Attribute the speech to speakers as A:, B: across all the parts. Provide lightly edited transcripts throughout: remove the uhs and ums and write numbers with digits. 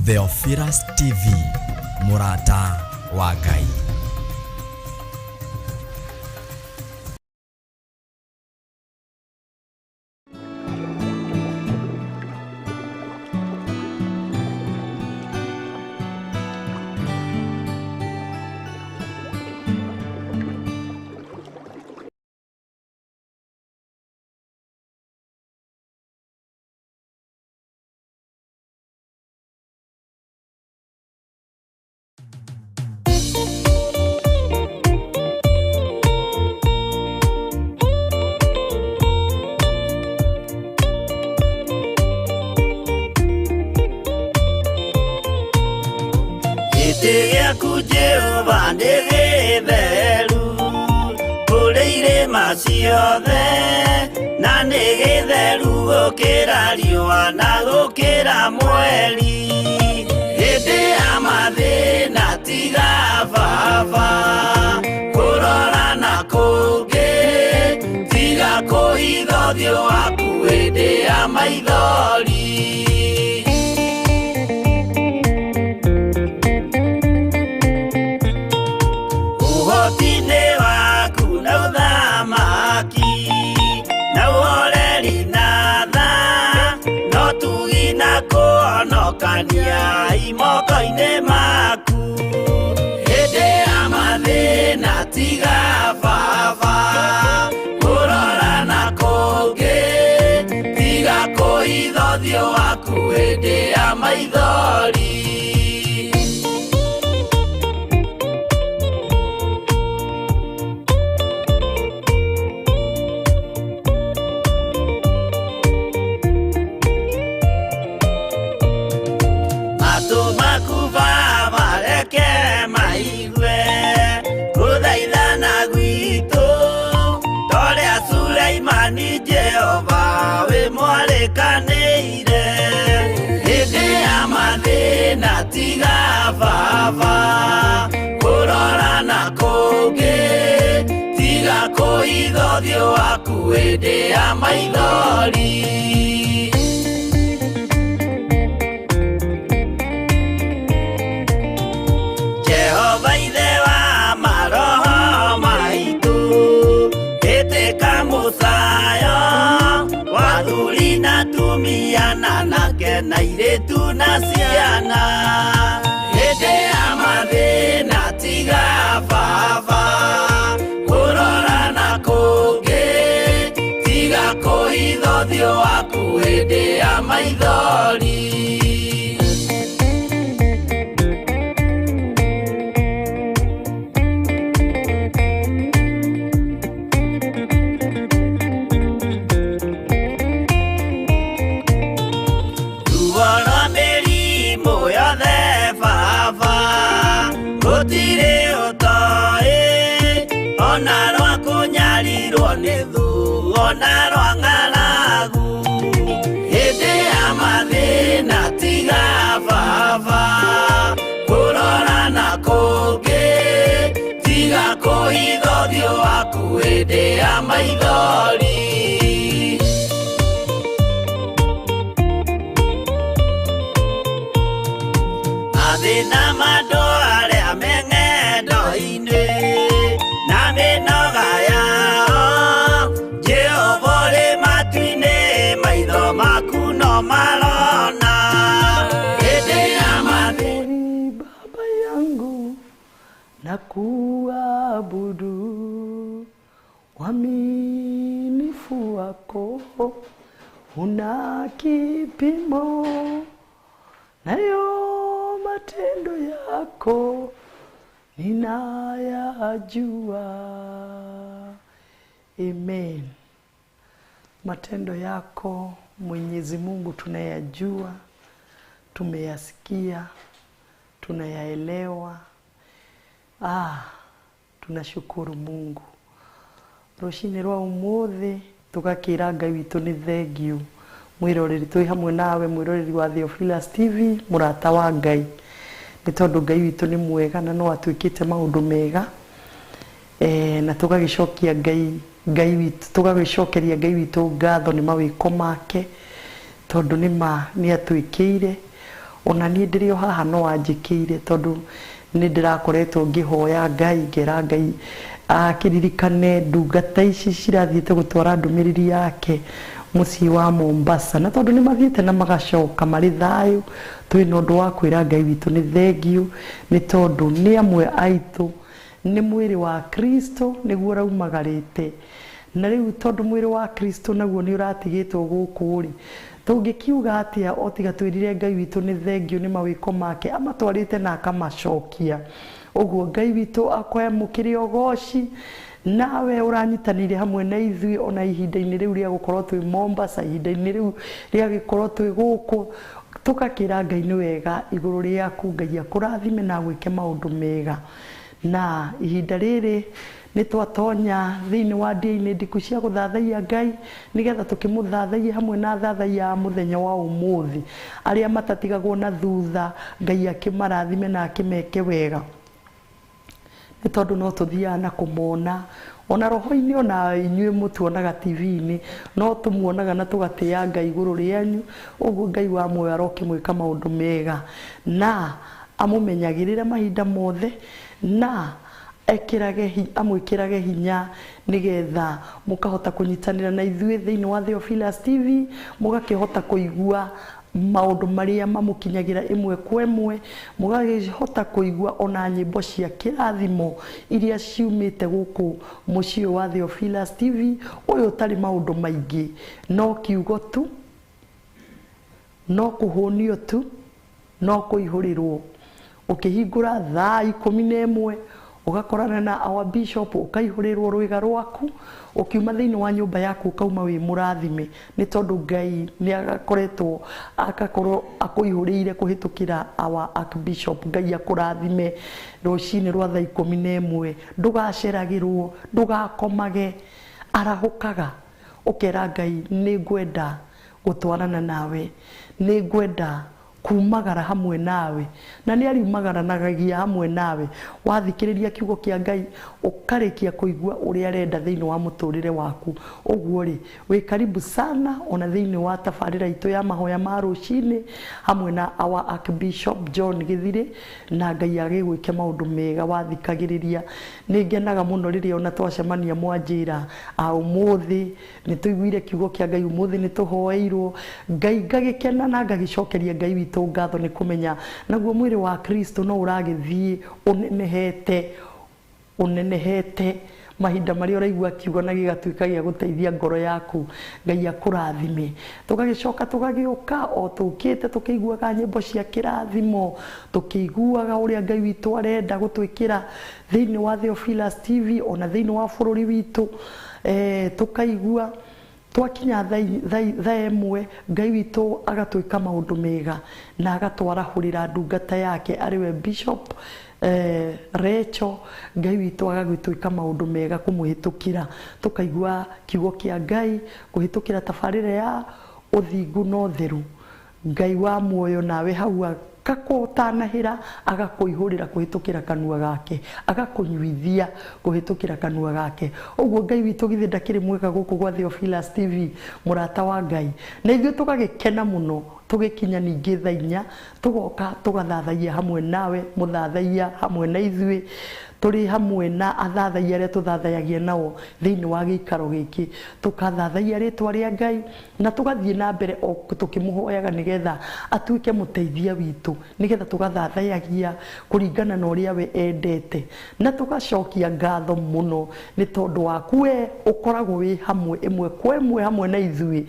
A: Theophilus TV, mũrata wa Ngai.
B: Gĩtĩ gĩaku Jehova nĩ gĩtheru kũrĩ irĩma ciothe, na nĩ gĩtheru gũkĩra riũa na gũkĩra mweri. Hĩndĩ ya mathĩna tiga baba kũrora na kũngĩ, tiga kũhitha ũthiũ waku hĩndĩ ya maithori. Ũhoti-inĩ waku na ũthamaki na ũhoreri na tha, no tugi na kũhonokania imoko-inĩ maku. Hĩndĩ ya mathĩna tiga baba kũrora na kũngĩ, tiga kũhitha ũthiũ waku hĩndĩ ya maithori. Matũ maku Baba reke maigue gũthaithana gwitũ, torĩa Suleimani Jehova wĩ mwarĩkanĩire. Hĩndĩ ya mathĩna tiga baba kũrora na kũngĩ, tiga kũhitha ũthiũ waku hĩndĩ ya maithori. Jehova ithe wa maroho maitũ, ĩtĩka mũcayo wa athuri na atumia na anake na airĩtu na ciana. Hĩndĩ ya mathĩna tiga baba kũrora na kũngĩ, tiga kũhitha ũthiũ waku hĩndĩ ya maithori. Ruo rwa mĩrimũ yothe baba gũtirĩ ũtoĩ, ona rwa kũnyarirwo nĩ thũ, ona rwa ng'aragu. Hĩndĩ ya mathĩna tiga baba kũrora na kũngĩ, tiga kũhitha ũthiũ waku hĩndĩ ya maithori. Mathĩna ma andũ arĩa me ng'endo-inĩ na mĩnoga yao, Jehova ũrĩ matu-inĩ, maitho maku no marona. Hĩndĩ ya mathĩna
C: Kweli Baba yangu na kuabudu, uaminifu wako una kipimo, nayo matendo yako ninayajua. Amen. Matendo yako Mwenyezi Mungu tunayajua, tumeyasikia, tunayaelewa. Tunashukuru Mungu. Rũcinĩ rwa ũmũthĩ tũgakĩra Ngai witũ nĩ thengiũ. Mwĩroreri twĩ hamwe nawe, mwĩroreri wa Theophilus TV, mũrata wa Ngai. Nĩ tondũ Ngai witũ nĩ mwega na no atuĩkĩte maũndũ mega. Na tũgagĩcokia Ngai, Ngai witũ, tũgagĩcokeria Ngai witũ ngatho nĩ mawĩko make, tondũ nĩ ma nĩ atwĩkĩire. Ona niĩ ndĩrĩ o haha no anjĩkĩire tondũ nĩ ndĩrakoretwo ngĩhoya Ngai, ngera Ngai akĩririkane ndungata ici cirathiĩte gũtwara ndũmĩrĩri yake mũciĩ wa Mombasa, na tondũ nĩ mathiĩte na magacoka marĩ thayũ, twĩna ũndũ wa kwĩra Ngai witũ nĩ thengiũ, nĩ tondũ nĩ amwe aitũ, nĩ mwĩrĩ wa Kristo nĩguo ũraumagarĩte. Na rĩu tondũ mwĩrĩ wa Kristo naguo nĩ ũratigĩtwo gũkũ rĩ, tũngĩkiuga atĩa o tiga twĩrire Ngai witũ nĩ thengiũ nĩ mawĩko make amatwarĩte na akamacokia. Ũguo Ngai witũ akwamũkĩre ũgoci, nawe ũranyitanĩire hamwe na ithuĩ ona ihinda-inĩ rĩu rĩa gũkorwo twĩ Mombasa, ihinda-inĩ rĩu rĩa gũkorwo twĩ gũkũ, tũgakĩra Ngai nĩ wega igũrũ rĩaku. Ngai akũrathime na agwĩke maũndũ mega. Na ihinda rĩrĩ nĩ twatonya thĩinĩ wa ndĩa-inĩ ndiku cia gũthathaiya Ngai, nĩgetha tũkĩmũthathaiye hamwe na athathaiya a mũthenya wa ũmũthĩ, arĩa matatigagwo na thutha. Ngai akĩmarathime na akĩmeke wega, nĩ tondũ no tũthiaga na kũmona ona roho-inĩ, ona inyuĩ mũtuonaga TV-inĩ, no tũmuonaga na tũgatĩa Ngai igũrũ rĩanyu. Ũguo Ngai wa muoyo arokĩmwĩka maũndũ mega na amũmenyagĩrĩre mahinda mothe, na amwĩkĩrage hinya, nĩgetha mũkahota kũnyitanĩra na ithuĩ thĩinĩ wa Theophilus TV, mũgakĩhota kũigua maũndũ marĩa mamũkinyagĩra ĩmwe kwa ĩmwe, mũgakĩhota kũigua ona nyĩmbo cia kĩrathimo iria ciumĩte gũkũ mũciĩ wa Theophilus TV ũyũ ũtarĩ maũndũ maingĩ, no kiugo tu, no kũhũnio tu, no kũihũrĩrwo. Ũkĩhingũra thaa 11 ũgakorana na our bishop, ũkaihũrĩrwo rwĩga rwaku, ũkiuma thĩinĩ wa nyũmba yaku ũkauma wĩ mũrathime, nĩ tondũ Ngai nĩ agakoretwo agakorwo akũihũrĩire kũhĩtũkĩra our archbishop. Ngai akũrathime rũcinĩ rwa thaa 11, ndũgaceragĩrwo, ndũgakomage, arahũkaga ũkera Ngai nĩ ngwenda gũtwarana nawe, nĩ ngwenda kumagara hamwe nawe, na nĩ ariumagaranagia hamwe nawe. Wathikĩrĩria kiugo kĩa Ngai ũkarĩkia kũigua ũrĩa arenda thĩinĩ wa mũtũrĩre waku. Ũguo rĩ, wĩ karibu sana ona thĩinĩ wa tabarĩra itũ ya mahoya ma rũcinĩ hamwe na our Archbishop John Githiri, na Ngai agĩgwĩke maũndũ mega wathikagĩrĩria. Nĩ ngenaga mũno rĩrĩa ona twacemania mwanjĩra ũmũthĩ nĩ tũiguire kiugo kĩa Ngai, ũmũthĩ nĩ tũhoeirwo Ngai, ngagĩkena na ngagĩcokeria Ngai witũ ngatho nĩ kũmenya naguo mwĩrĩ wa Kristo no ũragĩthiĩ ũnenehete, ũnenehete mahinda marĩa ũraigua kiugo na gĩgatuĩka gĩa gũteithia ngoro yaku. Ngai akũrathime. Tũgagĩcoka tũgagĩũka o tũkĩte tũkĩiguaga nyĩmbo cia kĩrathimo, tũkĩiguaga ũrĩa Ngai witũ arenda gũtwĩkĩra thĩinĩ wa Theophilus TV ona thĩinĩ wa bũrũri witũ. Tũkaigua twakinya thaa ĩmwe Ngai witũ agatwĩka maũndũ mega na agatwarahũrĩra ndungata yake arĩ we Bishop Recho. Ngai witũ agagĩtwĩka maũndũ mega kũmũhĩtũkĩra, tũkaigua kiugo kĩa Ngai kũhĩtũkĩra tabarĩra ya ũthingu na ũtheru. Ngai wa muoyo nawe hau agakũtanahĩra, agakũihũrĩra kũhĩtũkĩra kanua gake, agakũnyuithia kũhĩtũkĩra kanua gake. Ũguo Ngai witũ githĩ ndakĩrĩ mwega gũkũ gwa Theophilus TV, mũrata wa Ngai. Na ithuĩ tũgagĩkena mũno tũgĩkinya ningĩ thaa 4 tũgoka tũgathathaiya hamwe nawe, mũthathaiya hamwe na ithuĩ, tũrĩ hamwe na athathaiya arĩa tũthathayagia nao thĩinĩ wa gĩikaro gĩkĩ, tũkathathaiya rĩtwa rĩa Ngai na tũgathiĩ na mbere o tũkĩmũhoyaga nĩgetha atuĩke mũteithia witũ, nĩgetha tũgathathayagia kũringana na ũrĩa we endete, na tũgacokia ngatho mũno nĩ tondũ waku we ũkoragwo wĩ hamwe ĩmwe kwa ĩmwe hamwe na ithuĩ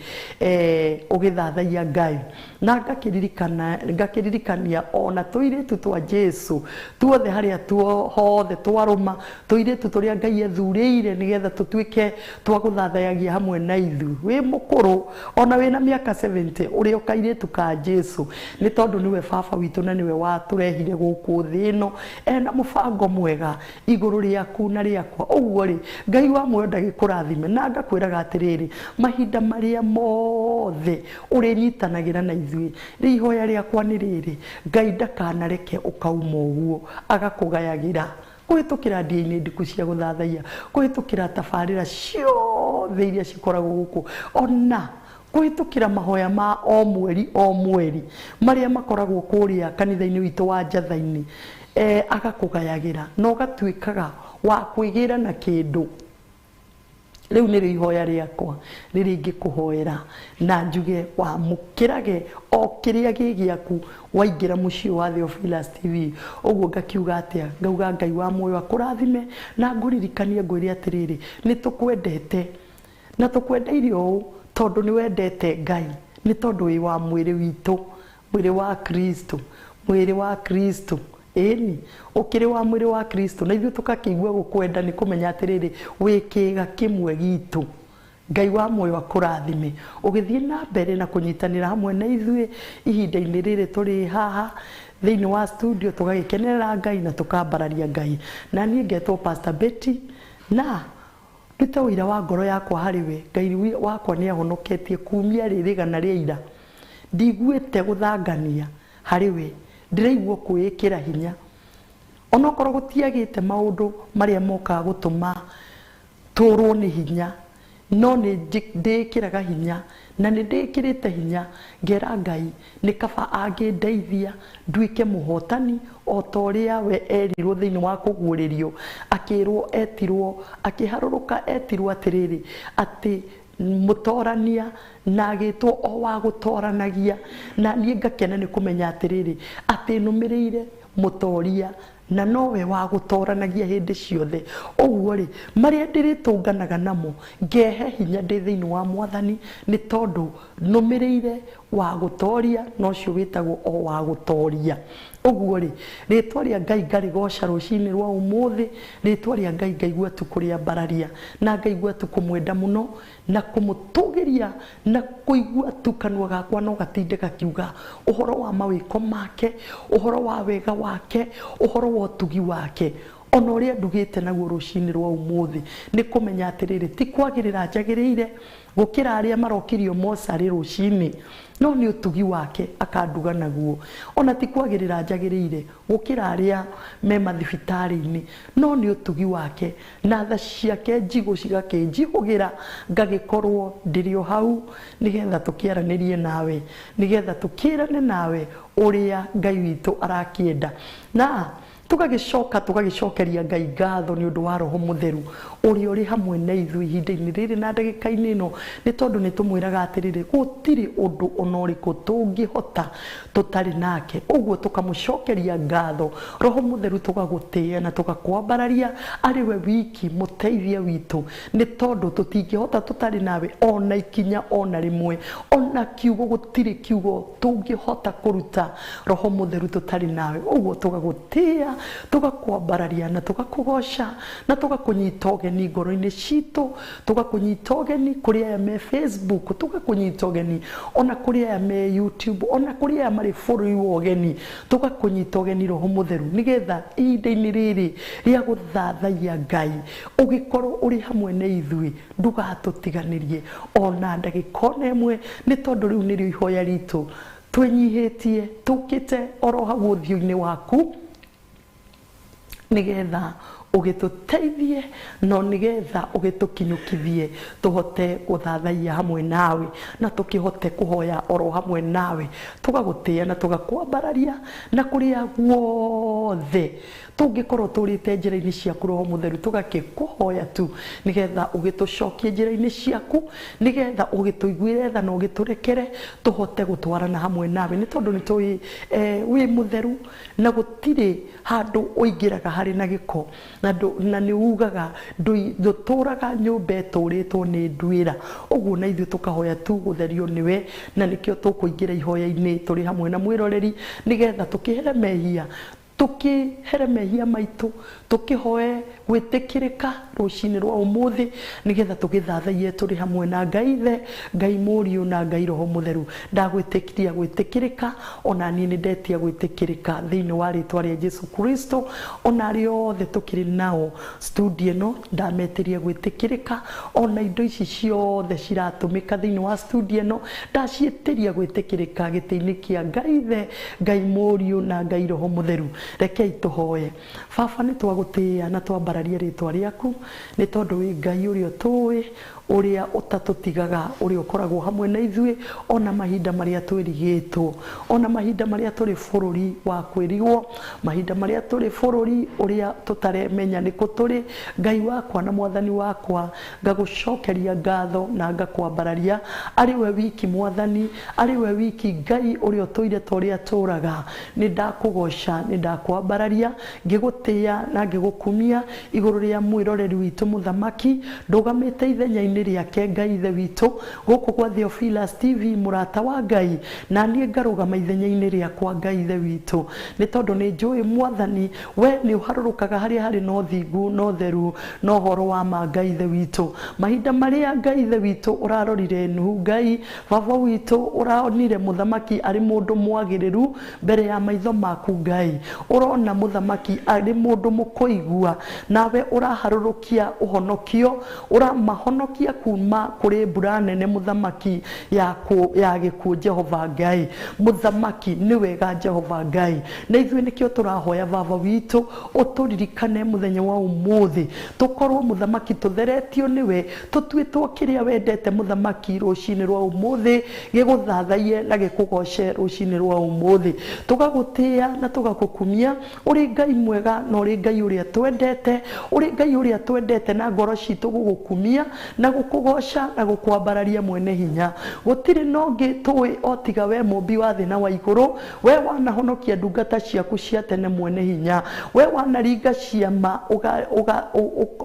C: ũgĩthathaiya Ngai. Na ngakĩririkania ona tũirĩtu twa Jesu tuothe harĩa hothe twarũma, tũirĩtu tũrĩa Ngai ethurĩire nĩgetha tũtuĩke twa gũthathayagia hamwe na ithuĩ. Wĩ mũkũrũ ona wĩna mĩaka 70 ũrĩ o kairĩtu ka Jesu, nĩ tondũ nĩwe baba witũ na nĩwe watũrehire gũkũ thĩ ĩno ena mũbango mwega igũrũ rĩaku na rĩakwa. Ũguo rĩ, Ngai wa muoyo ndagĩkũrathime, na ngakwĩraga atĩrĩrĩ, mahinda marĩa mothe ũrĩnyitanagĩra na ithuĩ, ihoya rĩakwa nĩ rĩrĩ, Ngai ndakanareke ũkauma ũguo, agakũgayagĩra kũhĩtũkĩra ndĩa-inĩ ndiku cia gũthathaiya, kũhĩtũkĩra tabarĩra ciothe iria cikoragwo gũkũ, ona kũhĩtũkĩra mahoya ma o mweri o mweri marĩa makoragwo kũrĩa kanitha-inĩ witũ wa Njatha-inĩ, agakũgayagĩra na ũgatuĩkaga wa kwĩgĩra na kĩndũ. Rĩu nĩrĩo ihoya rĩakwa rĩrĩa ingĩkũhoera na njuge wamũkĩrage o kĩrĩa gĩ gĩaku waingĩra mũciĩ wa Theophilus TV. Ũguo ngakiuga atĩa? Ngauga Ngai wa muoyo akũrathime na ngũririkanie ngwĩre atĩrĩrĩ, nĩ tũkwendete na tũkwendeire ũũ tondũ nĩ wendete Ngai, nĩ tondũ wĩ wa mwĩrĩ witũ, mwĩrĩ wa Kristo, mwĩrĩ wa Kristo. Ĩni ũkĩrĩ wa mwĩrĩ wa Kristo, na ithuĩ tũgakĩigua gũkwenda nĩ kũmenya atĩrĩrĩ, wĩ kĩĩga kĩmwe gitũ. Ngai wa muoyo akũrathime ũgĩthiĩ na mbere na kũnyitanĩra hamwe na ithuĩ ihinda-inĩ rĩrĩ tũrĩ haha thĩinĩ wa studio, tũgagĩkenerera Ngai na tũkambararia Ngai. Na niĩ ngetwo Pastor Betty, na ndute ũira wa ngoro yakwa harĩ we. Ngai wakwa nĩ ahonoketie kumia rĩrĩgana rĩa ira, ndiguĩte gũthangania harĩ we, ndĩraigua kwĩĩkĩra hinya onokorwo gũtiagĩte maũndũ marĩa mokaga gũtũma tũrwo nĩ hinya, no nĩ ndĩĩkĩraga hinya na nĩ ndĩĩkĩrĩte hinya ngera Ngai nĩ kaba angĩndeithia nduĩke mũhotani o ta ũrĩa we erirwo thĩinĩ wa kũguũrĩrio, akĩrwo etirwo akĩharũrũka etirwo atĩrĩrĩ atĩ mũtorania na agĩtwo o wa gũtoranagia. Na niĩ ngakena nĩ kũmenya atĩrĩrĩ atĩ nũmĩrĩire mũtoria na nowe wa gũtoranagia hĩndĩ ciothe. Ũguo rĩ, marĩa ndĩrĩtũnganaga namo ngehe hinya ndĩ thĩinĩ wa Mwathani, nĩ tondũ nũmĩrĩire wa gũtoria na ũcio wĩtagwo o wa gũtoria. Ũguo rĩ, rĩtwa rĩa Ngai ngarĩgoca rũcinĩ rwa ũmũthĩ, rĩtwa rĩa Ngai ngaigua tu kũrĩambararia na ngaigua tu kũmwenda mũno na kũmũtũgĩria na kũigua tu kanua gakwa no gatinde gakiuga ũhoro wa mawĩko make, ũhoro wa wega wake, ũhoro wa ũtugi wake. Ona ũrĩa ndugĩte naguo rũcinĩ rwa ũmũthĩ nĩ kũmenya atĩrĩrĩ, ti kwagĩrĩra njagĩrĩire gũkĩra arĩa marokirio mocarĩ rũcinĩ, no nĩ ũtugi wake akanduga naguo. Ona ti kwagĩrĩra njagĩrĩire gũkĩra arĩa me mathibitarĩ-inĩ, no nĩ ũtugi wake na tha ciake njigũ cigakĩnjihũgĩra ngagĩkorwo ndĩrĩ o hau, nĩgetha tũkĩaranĩrie nawe, nĩgetha tũkĩrane nawe ũrĩa Ngai witũ arakĩenda. Na tũgagĩcoka tũgagĩcokeria Ngai ngatho nĩ ũndũ wa Roho Mũtheru ũrĩa ũrĩ hamwe na ithuĩ ihinda-inĩ rĩrĩ na ndagĩka-inĩ ĩno, nĩ tondũ nĩ tũmwĩraga atĩrĩrĩ, gũtirĩ ũndũ ona ũrĩkũ tũngĩhota tũtarĩ nake. Ũguo tũkamũcokeria ngatho Roho Mũtheru, tũgagũtĩĩa na tũgakwambararia arĩ we wiki mũteithia witũ, nĩ tondũ tũtingĩhota tũtarĩ nawe ona ikinya ona rĩmwe, ona kiugo, gũtirĩ kiugo tũngĩhota kũruta Roho Mũtheru tũtarĩ nawe. Ũguo tũgagũtĩĩa, tũgakwambararia na tũgakũgoca na tũgakũnyita ũgeni ngoro-inĩ citũ, tũgakũnyita ũgeni kũrĩ aya me Facebook, tũgakũnyita ũgeni ona kũrĩ aya me YouTube, ona kũrĩ aya marĩ bũrũri wa ũgeni, tũgakũnyita ũgeni Roho Mũtheru, nĩgetha ihinda-inĩ rĩrĩ rĩa gũthathaiya Ngai ũgĩkorwo ũrĩ hamwe na ithuĩ, ndũgatũtiganĩrie ona ndagĩka ona ĩmwe, nĩ tondũ rĩu nĩrĩo ihoya ritũ twĩnyihĩtie tũkĩte oro hau ũthiũ-inĩ waku, nĩgetha ũgĩtũteithie no nĩgetha ũgĩtũkinyũkithie tũhote gũthathaiya hamwe nawe na tũkĩhote kũhoya oro hamwe nawe, tũgagũtĩĩa na tũgakwambararia na kũrĩa guothe tũngĩkorwo tũrĩte njĩra-inĩ ciaku Roho Mũtheru, tũgakĩkũhoya tu nĩgetha ũgĩtũcokie njĩra-inĩ ciaku, nĩgetha ũgĩtũiguĩre tha na ũgĩtũrekere tũhote gũtwarana hamwe nawe, nĩ tondũ nĩ tũĩ wĩ mũtheru na gũtirĩ handũ ũingĩraga harĩ na gĩko, na nĩ ugaga ndũtũraga nyũmba ĩtũrĩtwo nĩ nduĩra. Ũguo na ithuĩ tũkahoya tu gũtherio nĩwe, na nĩkĩo tũkũingĩra ihoya-inĩ tũrĩ hamwe na mwĩroreri, nĩgetha tũkĩhere mehia, tũkĩhere mehia maitũ, tũkĩhoe gwĩtĩkĩrĩka rũcinĩ rwa ũmũthĩ, nĩgetha tũgĩthathaiye tũrĩ hamwe na Ngai Ithe, Ngai Mũriũ na Ngai Roho Mũtheru. Ndagwĩtĩkiria gwĩtĩkĩrĩka, ona niĩ nĩ ndetia gwĩtĩkĩrĩka thĩinĩ wa rĩtwa rĩa Jesu Kristo. Ona arĩa othe tũkĩrĩ nao studio ĩno ndametĩria gwĩtĩkĩrĩka, ona indo ici ciothe ciratũmĩka thĩinĩ wa studio ĩno ndaciĩtĩria gwĩtĩkĩrĩka gĩtĩ-inĩ kĩa Ngai Ithe, Ngai Mũriũ na Ngai Roho Mũtheru. Rekei tũhoye. Baba, nĩ twagũtĩĩa na twambararia rĩtwa rĩaku, nĩ tondũ wĩ Ngai ũrĩa ũtũĩ, ũrĩa ũtatũtigaga, ũrĩa ũkoragwo hamwe na ithuĩ ona mahinda marĩa twĩrigĩtwo, ona mahinda marĩa tũrĩ bũrũri wa kwĩrigwo, mahinda marĩa tũrĩ bũrũri ũrĩa tũtaremenya nĩkũ tũrĩ. Ngai wakwa na Mwathani wakwa, ngagũcokeria ngatho na ngakwambararia arĩ we wiki Mwathani, arĩ we wiki Ngai ũrĩa ũtũire ta ũrĩa tũraga. Nĩ ndakũgoca, nĩ ndakwambararia, ngĩgũtĩĩa na ngĩgũkumia igũrũ rĩa mwĩroreri witũ mũthamaki, ndũgamĩte ithenya-inĩ rĩake Ngai Ithe witũ gũkũ gwa Theophilus TV, mũrata wa Ngai, na niĩ ngarũgama ithenya-inĩ rĩakwa Ngai Ithe witũ, nĩ tondũ nĩ njũĩ Mwathani we nĩ ũharũrũkaga harĩa harĩ na ũthingu na ũtheru na ũhoro wa ma. Ngai Ithe witũ, mahinda marĩa Ngai Ithe witũ ũrarorire Nuhu, Ngai baba witũ, ũronire mũthamaki arĩ mũndũ mwagĩrĩru mbere ya maitho maku. Ngai, ũrona mũthamaki arĩ mũndũ mũkũigua, nawe ũraharũrũkia ũhonokio, ũramahonokia kuma kũrĩ mbura nene mũthamaki ya gĩkuũ. Jehova Ngai mũthamaki, nĩ wega Jehova Ngai, na ithuĩ nĩkĩo tũrahoya baba witũ ũtũririkane mũthenya wa ũmũthĩ, tũkorwo mũthamaki tũtheretio nĩwe, tũtuĩtwo kĩrĩa wendete mũthamaki rũcinĩ rwa ũmũthĩ, gĩgũthathaiye na gĩkũgoce rũcinĩ rwa ũmũthĩ. Tũgagũtĩĩa na tũgagũkumia, ũrĩ Ngai mwega na ũrĩ Ngai ũrĩa twendete, ũrĩ Ngai ũrĩa twendete na ngoro citũ gũgũkumia na gũkũgoca na gũkwambararia mwene hinya. Gũtirĩ na ũngĩ tũĩ o tiga we mũmbi wa thĩ na wa igũrũ, we wanahonokia ndungata ciaku cia tene mwene hinya, we wanaringa ciama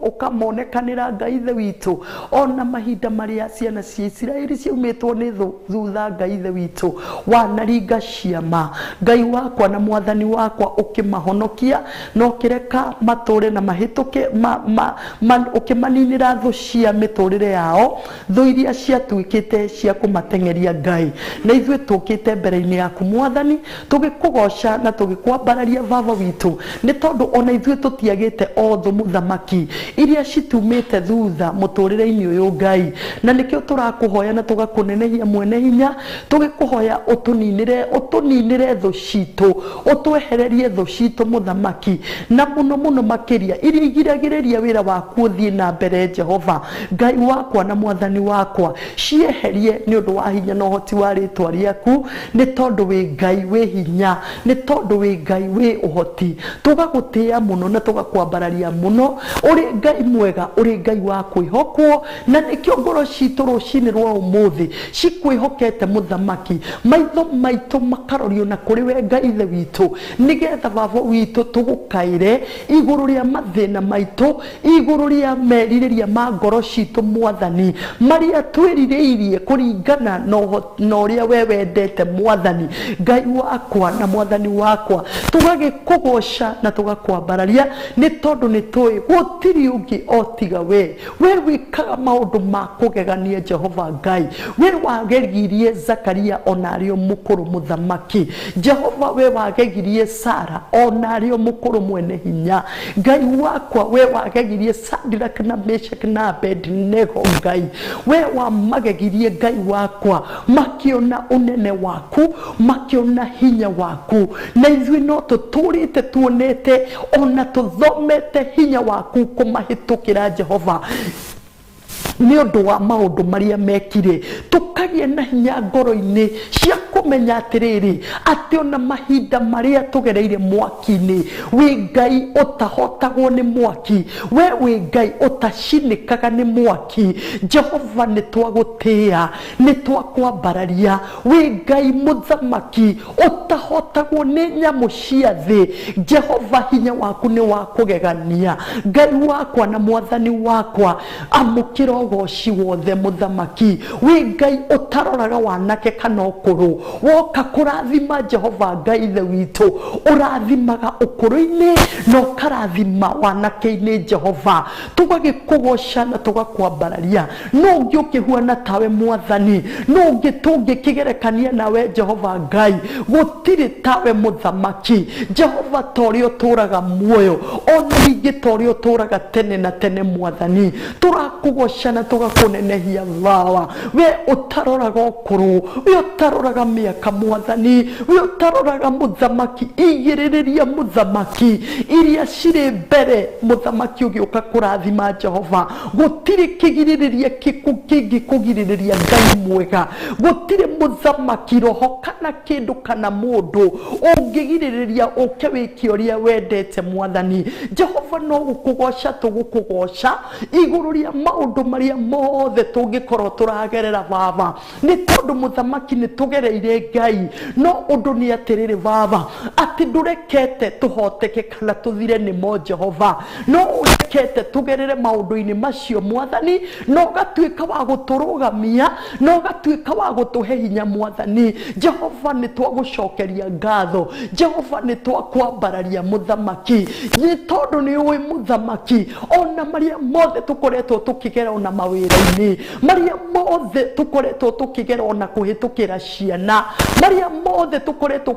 C: ũkamonekanĩra Ngai Ithe witũ ona mahinda marĩa ciana cia Isiraeli ciaumĩtwo nĩ thutha. Ngai Ithe witũ, wanaringa ciama Ngai wakwa na Mwathani wakwa, ũkĩmahonokia na ũkĩreka matũre na mahĩtũke, ũkĩmaninĩra thũ cia mĩtũrĩre yao, thũ iria ciatuĩkĩte cia kũmateng'eria. Ngai, na ithuĩ tũkĩte mbere-inĩ yaku Mwathani, tũgĩkũgoca na tũgĩkwambararia baba witũ, nĩ tondũ ona ithuĩ tũtiagĩte o thũ mũthamaki iria citumĩte thutha mũtũrĩre-inĩ ũyũ Ngai, na nĩkĩo tũrakũhoya na tũgakũnenehia mwene hinya, tũgĩkũhoya ũtũninĩre, ũtũninĩre thũ citũ, ũtwehererie thũ citũ mũthamaki, na mũno mũno makĩria iria igiragĩrĩria wĩra waku ũthiĩ na mbere. Jehova Ngai wakwa na Mwathani wakwa, cieherie nĩ ũndũ wa hinya na ũhoti wa rĩtwa rĩaku, nĩ tondũ wĩ Ngai wĩ hinya, nĩ tondũ wĩ Ngai wĩ ũhoti. Tũgagũtĩĩa mũno na tũgakwambararia mũno, ũrĩ Ngai mwega, ũrĩ Ngai wa kwĩhokwo, na nĩkĩo ngoro citũ rũcinĩ rwa ũmũthĩ cikwĩhokete mũthamaki, maitho maitũ makarorio na kũrĩ we Ngai Ithe witũ, nĩgetha baba witũ tũgũkaĩre igũrũ rĩa mathĩna maitũ, igũrũ rĩa merirĩria ma ngoro citũ Mwathani, marĩa twĩrirĩirie kũringana na ũrĩa we wendete Mwathani Ngai wakwa na Mwathani wakwa. Tũgagĩkũgoca na tũgakwambararia, nĩ tondũ nĩ tũĩ gũtirĩ ũngĩ o tiga we. We wĩkaga maũndũ ma kũgegania Jehova Ngai, we wagegirie Zakaria ona arĩ o mũkũrũ mũthamaki. Jehova, we wagegirie Sara ona arĩ o mũkũrũ mwene hinya. Ngai wakwa, we wagegirie Shadrach na Meshach na Abednego. Ngai, we wamagegirie Ngai wakwa, makiona ũnene waku, makiona hinya waku, na ithuĩ no tũtũrĩte tuonete ona tũthomete hinya waku kũmahĩtũkĩra Jehova, nĩ ũndũ wa maũndũ marĩa mekire. Tũkagĩa na hinya ngoro-inĩ cia kũmenya atĩrĩrĩ, atĩ ona mahinda marĩa tũgereire mwaki-inĩ, wĩ Ngai ũtahotagwo nĩ mwaki, we wĩ Ngai ũtacinĩkaga nĩ mwaki. Jehova, nĩ twagũtĩĩa, nĩ twakwambararia, wĩ Ngai mũthamaki ũtahotagwo nĩ nyamũ cia thĩ. Jehova, hinya waku nĩ wa kũgegania. Ngai wakwa na Mwathani wakwa, amũkĩra ũgoci wothe mũthamaki. Wĩ Ngai ũtaroraga wanake kana ũkũrũ, woka kũrathima Jehova Ngai Ithe witũ, ũrathimaga ũkũrũ-inĩ na ũkarathima wanake-inĩ. Jehova, tũgagĩkũgoca na tũgakwambararia. No ũngĩ ũkĩhuana tawe Mwathani? No ũngĩ tũngĩkĩgerekania nawe Jehova Ngai? Gũtirĩ tawe mũthamaki. Jehova, ta ũrĩa ũtũraga muoyo, ona ningĩ ta ũrĩa ũtũraga tene na tene Mwathani, tũrakũgoca na Na tũgakũnenehia Baba, we ũtaroraga ũkũrũ, we ũtaroraga mĩaka Mwathani, we ũtaroraga mũthamaki igĩrĩrĩria mũthamaki iria cirĩ mbere mũthamaki ũgĩũka kũrathima Jehova. Gũtirĩ kĩgirĩrĩria kĩngĩkũgirĩrĩria Ngai mwega, gũtirĩ mũthamaki roho kana kĩndũ kana mũndũ ũngĩgirĩrĩria ũke wĩke ũrĩa wendete Mwathani. Jehova no gũkũgoca tũgũkũgoca igũrũ rĩa maũndũ marĩa mothe tũngĩkorwo tũragerera Baba, nĩ tondũ mũthamaki nĩ tũgereire Ngai. No ũndũ nĩ atĩrĩrĩ Baba, atĩ ndũrekete tũhoteke kana tũthire nĩmo Jehova, no ũrekete tũgerere maũndũ-inĩ macio Mwathani, na ũgatuĩka wa gũtũrũgamia, na ũgatuĩka wa gũtũhe hinya Mwathani. Jehova nĩ twagũcokeria ngatho, Jehova nĩ twakwambararia mũthamaki, nĩ tondũ nĩ ũĩ mũthamaki ona marĩa mothe tũkoretwo tũkĩgera ona mawĩra-inĩ, marĩa mothe tũkoretwo tũkĩgera ona kũhĩtũkĩra ciana, marĩa mothe tũkoretwo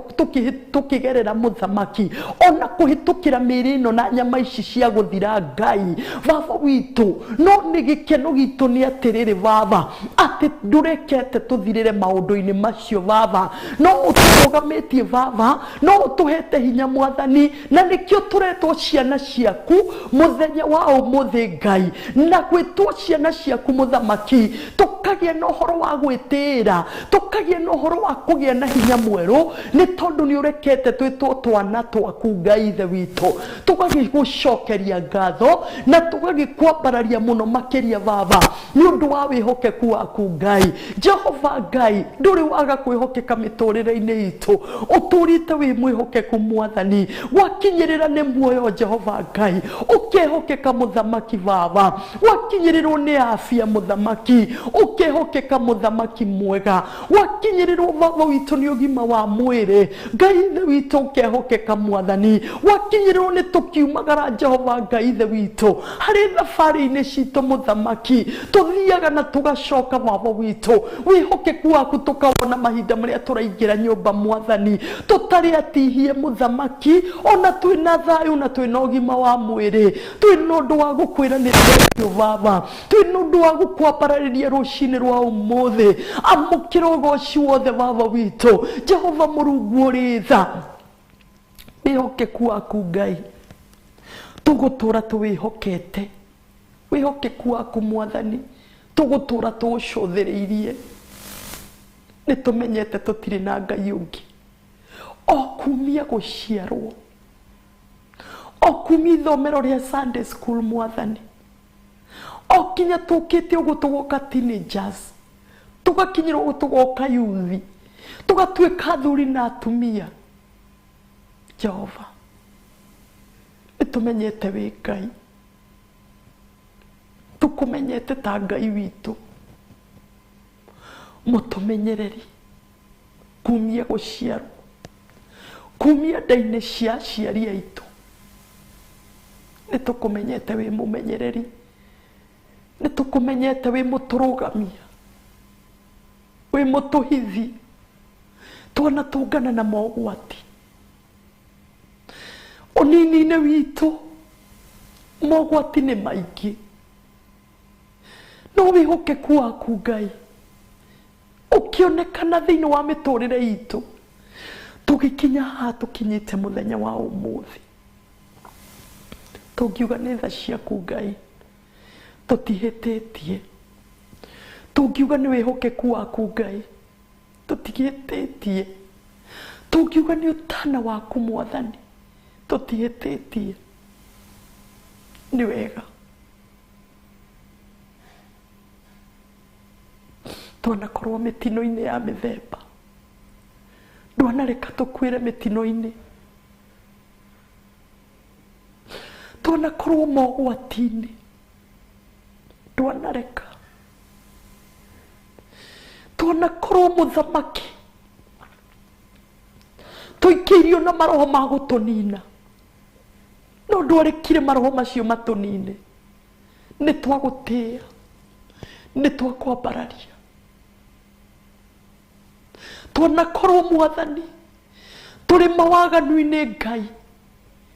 C: tũkĩgerera mũthamaki, ona kũhĩtũkĩra mĩĩrĩ ĩno na nyama ici cia gũthira Ngai Baba witũ. No nĩ gĩkeno gitũ nĩ atĩrĩrĩ Baba, atĩ ndũrekete tũthirĩre maũndũ-inĩ macio Baba, no ũtũrũgamĩtie Baba, no ũtũhete hinya Mwathani, na nĩkĩo tũretwo ciana ciaku mũthenya wa ũmũthĩ Ngai. Na gwĩtwo ciana ciaku mũthamaki, tũkagĩa na ũhoro wa gwĩtĩĩra, tũkagĩa na ũhoro wa kũgĩa na hinya mwerũ, nĩ tondũ nĩ ũrekete twĩtwo twana twaku Ngai Ithe witũ. Tũgagĩgũcokeria ngatho na tũgagĩkwambararia mũno makĩria Baba, nĩ ũndũ wa wĩhokeku waku Ngai. Jehova Ngai, ndũrĩ waga kwĩhokeka mĩtũrĩre-inĩ itũ, ũtũrĩte wĩ mwĩhokeku Mwathani, gwakinyĩrĩra nĩ muoyo Jehova Ngai, ũkehokeka mũthamaki Baba, gwakinyĩrĩrwo nĩ afya mũthamaki, ũkehokeka mũthamaki mwega, gwakinyĩrĩrwo Baba witũ nĩ ũgima wa mwĩrĩ Ngai Ithe witũ, ũkehokeka Mwathani, gwakinyĩrĩrwo nĩ tũkiumagara Jehova Ngai Ithe witũ harĩ thabarĩ-inĩ citũ mũthamaki, tũthiaga na tũgacoka Baba witũ, wĩhokeku waku tũkawona mahinda marĩa tũraingĩra nyũmba Mwathani, tũtarĩ atihie mũthamaki, ona twĩna thayũ na twĩna ũgima wa mwĩrĩ, twĩna ũndũ wa gũkwĩra nĩ thengiũ Baba, twĩna ũndũ wa gũkwambararĩria rũcinĩ rwa ũmũthĩ. Amũkĩra ũgoci wothe Baba witũ. Jehova Mũrungu ũrĩ tha, wĩhokeku waku Ngai tũgũtũra tũwĩhokete, wĩhokeku waku Mwathani tũgũtũra tũũcũthĩrĩirie. Nĩ tũmenyete tũtirĩ na Ngai ũngĩ, o kumia gũciarwo, o kumia ithomero rĩa Sunday school Mwathani, o kinya tũkĩte ũguo tũgoka teenagers, tũgakinyĩrwo ũguo tũgoka youth, tũgatuĩka athuri na atumia. Jehova nĩ tũmenyete wĩ Ngai, tũkũmenyete ta Ngai witũ mũtũmenyereri, kumia gũciarwo, kumia nda-inĩ cia aciari aitũ, nĩ tũkũmenyete wĩ mũmenyereri, nĩ tũkũmenyete wĩ mũtũrũgamia, wĩ mũtũhithi, twanatũngana na mogwati ũnini-inĩ witũ, mogwati nĩ maingĩ, no wĩhokeku waku Ngai ũkĩonekana thĩinĩ wa mĩtũrĩre itũ, tũgĩkinya haha tũkinyĩte mũthenya wa ũmũthĩ. Tũngiuga nĩ tha ciaku Ngai tũtihĩtĩtie, tũngiuga nĩ wĩhokeku waku Ngai tũtigĩtĩtie, tũngiuga nĩ ũtana waku Mwathani tũtihĩtĩtie. Nĩ wega twanakorwo mĩtino-inĩ ya mĩthemba, ndwanareka tũkuĩre mĩtino-inĩ, twanakorwo mogwati-inĩ, ndwanareka twanakorwo mũthamaki tũikĩirio na maroho ma gũtũnina, no ndwarekire maroho macio matũnine. Nĩ twagũtĩĩa, nĩ twakwambararia. Twanakorwo Mwathani tũrĩ mawaganu-inĩ Ngai,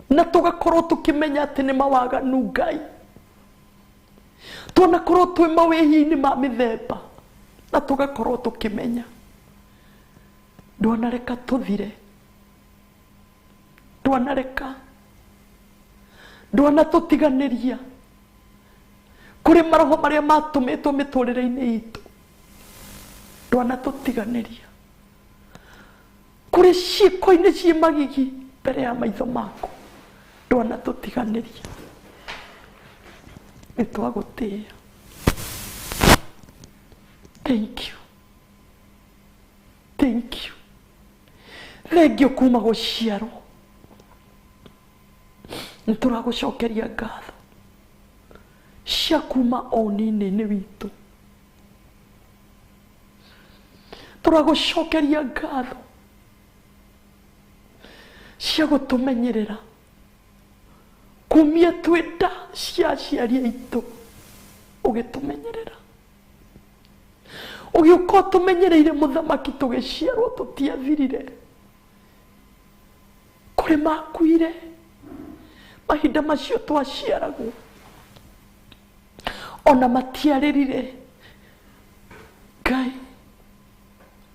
C: na tũgakorwo tũkĩmenya atĩ nĩ mawaganu Ngai, Twanakorwo twĩ mawĩhi-inĩ ma mĩthemba na tũgakorwo tũkĩmenya. Ndwanareka tũthire. Ndwanareka. Ndwanatũtiganĩria kũrĩ maroho marĩa matũmĩtwo mĩtũrĩre-inĩ itũ. Ndwanatũtiganĩria kũrĩ ciĩko-inĩ ciĩ magigi mbere ya maitho maku. Ndwanatũtiganĩria. Nĩtwagũtĩĩa. Thank you. Thank you. Thengio kuma gũciarwo. Nĩtũragũcokeria ngatho cia kuma o nini-inĩ witũ. Tũragũcokeria ngatho cia gũtũmenyerera kumia twĩ nda cia aciari aitũ, ũgĩtũmenyerera. Ũgĩũka ũtũmenyereire mũthamaki tũgĩciarwo tũtiathirire. Kũrĩ makuire mahinda macio twaciaragwo, ona matiarĩrire. Ngai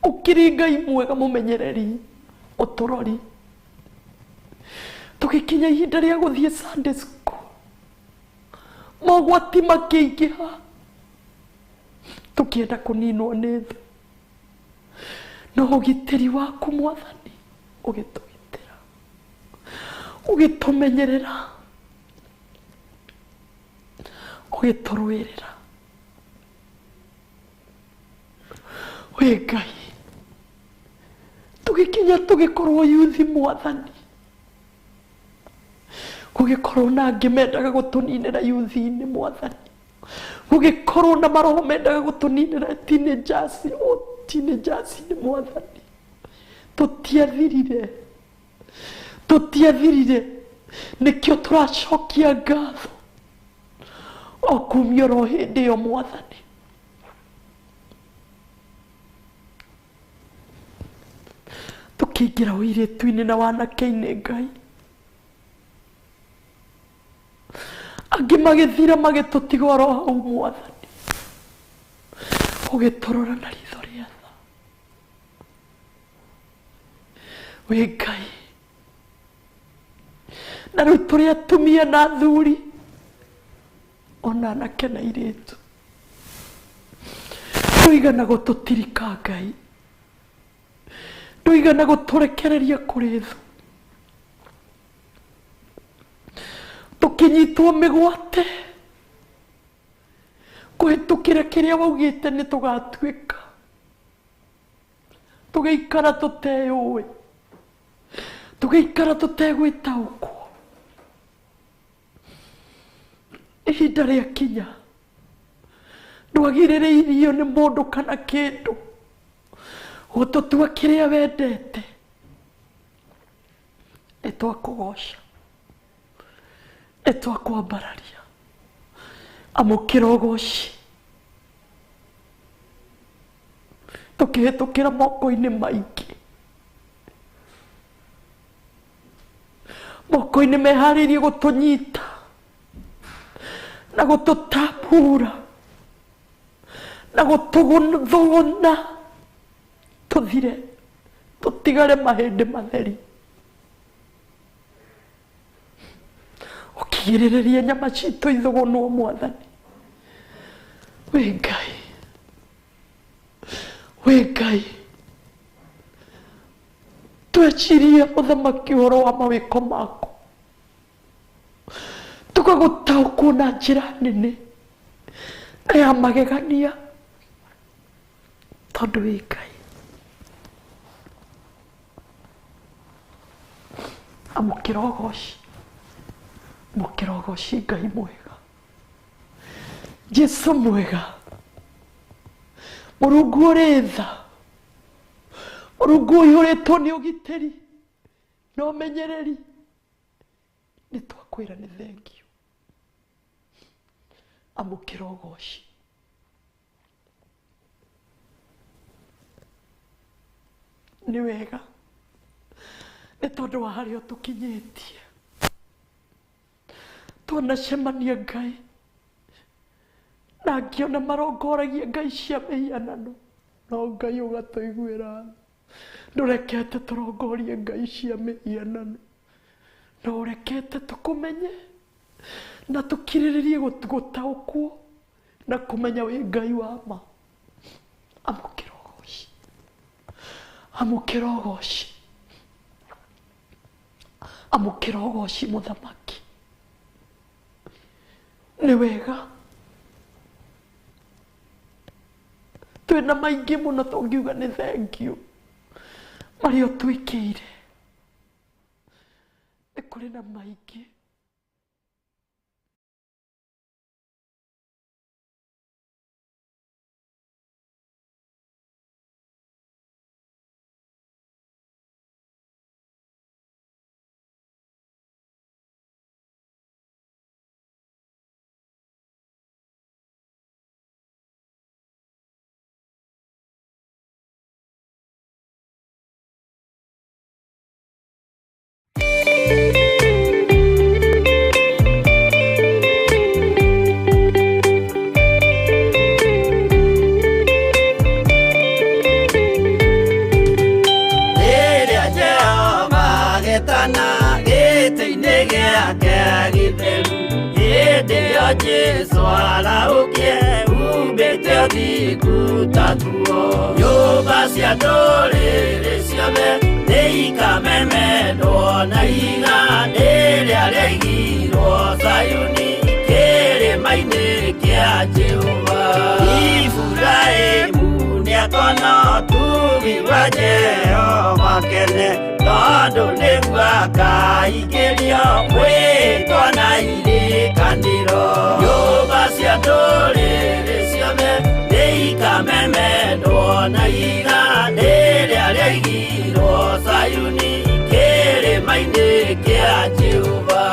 C: ũkĩrĩ Ngai mwega mũmenyereri ũtũrori. Tũgĩkinya ihinda rĩa gũthiĩ Sunday school, mogwati makĩingĩha, tũkĩenda kũninwo nĩ thũ, no ũgitĩri waku Mwathani ũgĩtũgitĩra, ũgĩtũmenyerera, ũgĩtũrũĩrĩra. Wĩ Ngai, tũgĩkinya tũgĩkorwo yuthi Mwathani, gũgĩkorwo na angĩ mendaga gũtũninĩra yuthi-inĩ Mwathani, gũgĩkorwo na maroho mendaga gũtũninĩra teenagers, o teenagers-inĩ Mwathani. Tũtiathirire, tũtiathirire, nĩkĩo tũracokia ngatho o kumia oro hĩndĩ ĩyo Mwathani. Tũkĩingĩra ũirĩtu-inĩ na wanake-inĩ Ngai, angĩ magĩthira magĩtũtiga oro hau Mwathani, ũgĩtũrora na ritho rĩa tha. Wĩ Ngai, na rĩu tũrĩ atumia na athuri ona anake na airĩtu, ndũigana gũtũtirika Ngai, ndũigana gũtũrekereria kũrĩ thũ. Tũkĩnyitwo mĩgwate kũhĩtũkĩra kĩrĩa waugĩte nĩ tũgatuĩka, tũgĩikara tũteyũĩ, tũgĩikara tũtegwĩtaũkwo. Ihinda rĩakinya ndwagirĩrĩirio nĩ mũndũ kana kĩndũ gũtũtua kĩrĩa wendete. Nĩtwakũgoca, nĩtwakwambararia. Amũkĩra ũgoci. Tũkĩhĩtũkĩra moko-inĩ maingĩ, moko-inĩ meharĩirie gũtũnyita na gũtũtambura na gũtũthũgũna tũthire, tũtigare mahĩndĩ matheri. Ũkĩgirĩrĩria nyama citũ ithũgũnwo Mwathani. Wĩ Ngai, wĩ Ngai, twecirie mũthamaki ũhoro wa mawĩko maku, tũgagũtaũkwo na njĩra nene na ya magegania, tondũ wĩ Ngai. Amũkĩra ũgoci, amũkĩra ũgoci Ngai mwega, Jesu mwega, Mũrungu ũrĩ tha, Mũrungu ũihũrĩtwo nĩ ũgitĩri na ũmenyereri. Nĩtwakwĩra nĩ thengio. Amũkĩra ũgoci. Nĩ wega nĩ tondũ wa harĩa ũtũkinyĩtie. Twanacemania Ngai Na ngĩona marongoragia ngai cia mĩhianano, no Ngai ũgatũiguĩra tha. Ndũrekete tũrongorie ngai cia mĩhianano, no ũrekete tũkũmenye na tũkirĩrĩrie gũtaũkwo na kũmenya wĩ Ngai wa ma. Amũkĩra ũgoci, amũkĩra ũgoci, amũkĩra ũgoci mũthamaki. Nĩ wega twĩna maingĩ mũno tũngiuga nĩ thengiũ marĩa ũtwĩkĩire. Nĩ kũrĩ na maingĩ.
B: Rĩrĩa Jehova agetana gĩtĩ-inĩ gĩake gĩtheru, hĩndĩ ĩyo Jesũ arahũkie umbĩte ũthingu ta nguo. Nyũmba cia ndũrĩrĩ ciothe nĩikamemendwo na ihiga rĩrĩa rĩaigirwo Zayuni kĩrĩma-inĩ kĩa Jehova. Iburahĩmu nĩakona ũtugi wa Jehova kene, tondũ nĩguo akaingĩrio mwĩtwa na irĩkanĩro. Nyũmba cia ndũrĩrĩ ciothe nĩikamemendwo na ihiga rĩrĩa rĩaigirwo Zayuni kĩrĩma-inĩ kĩa Jehova.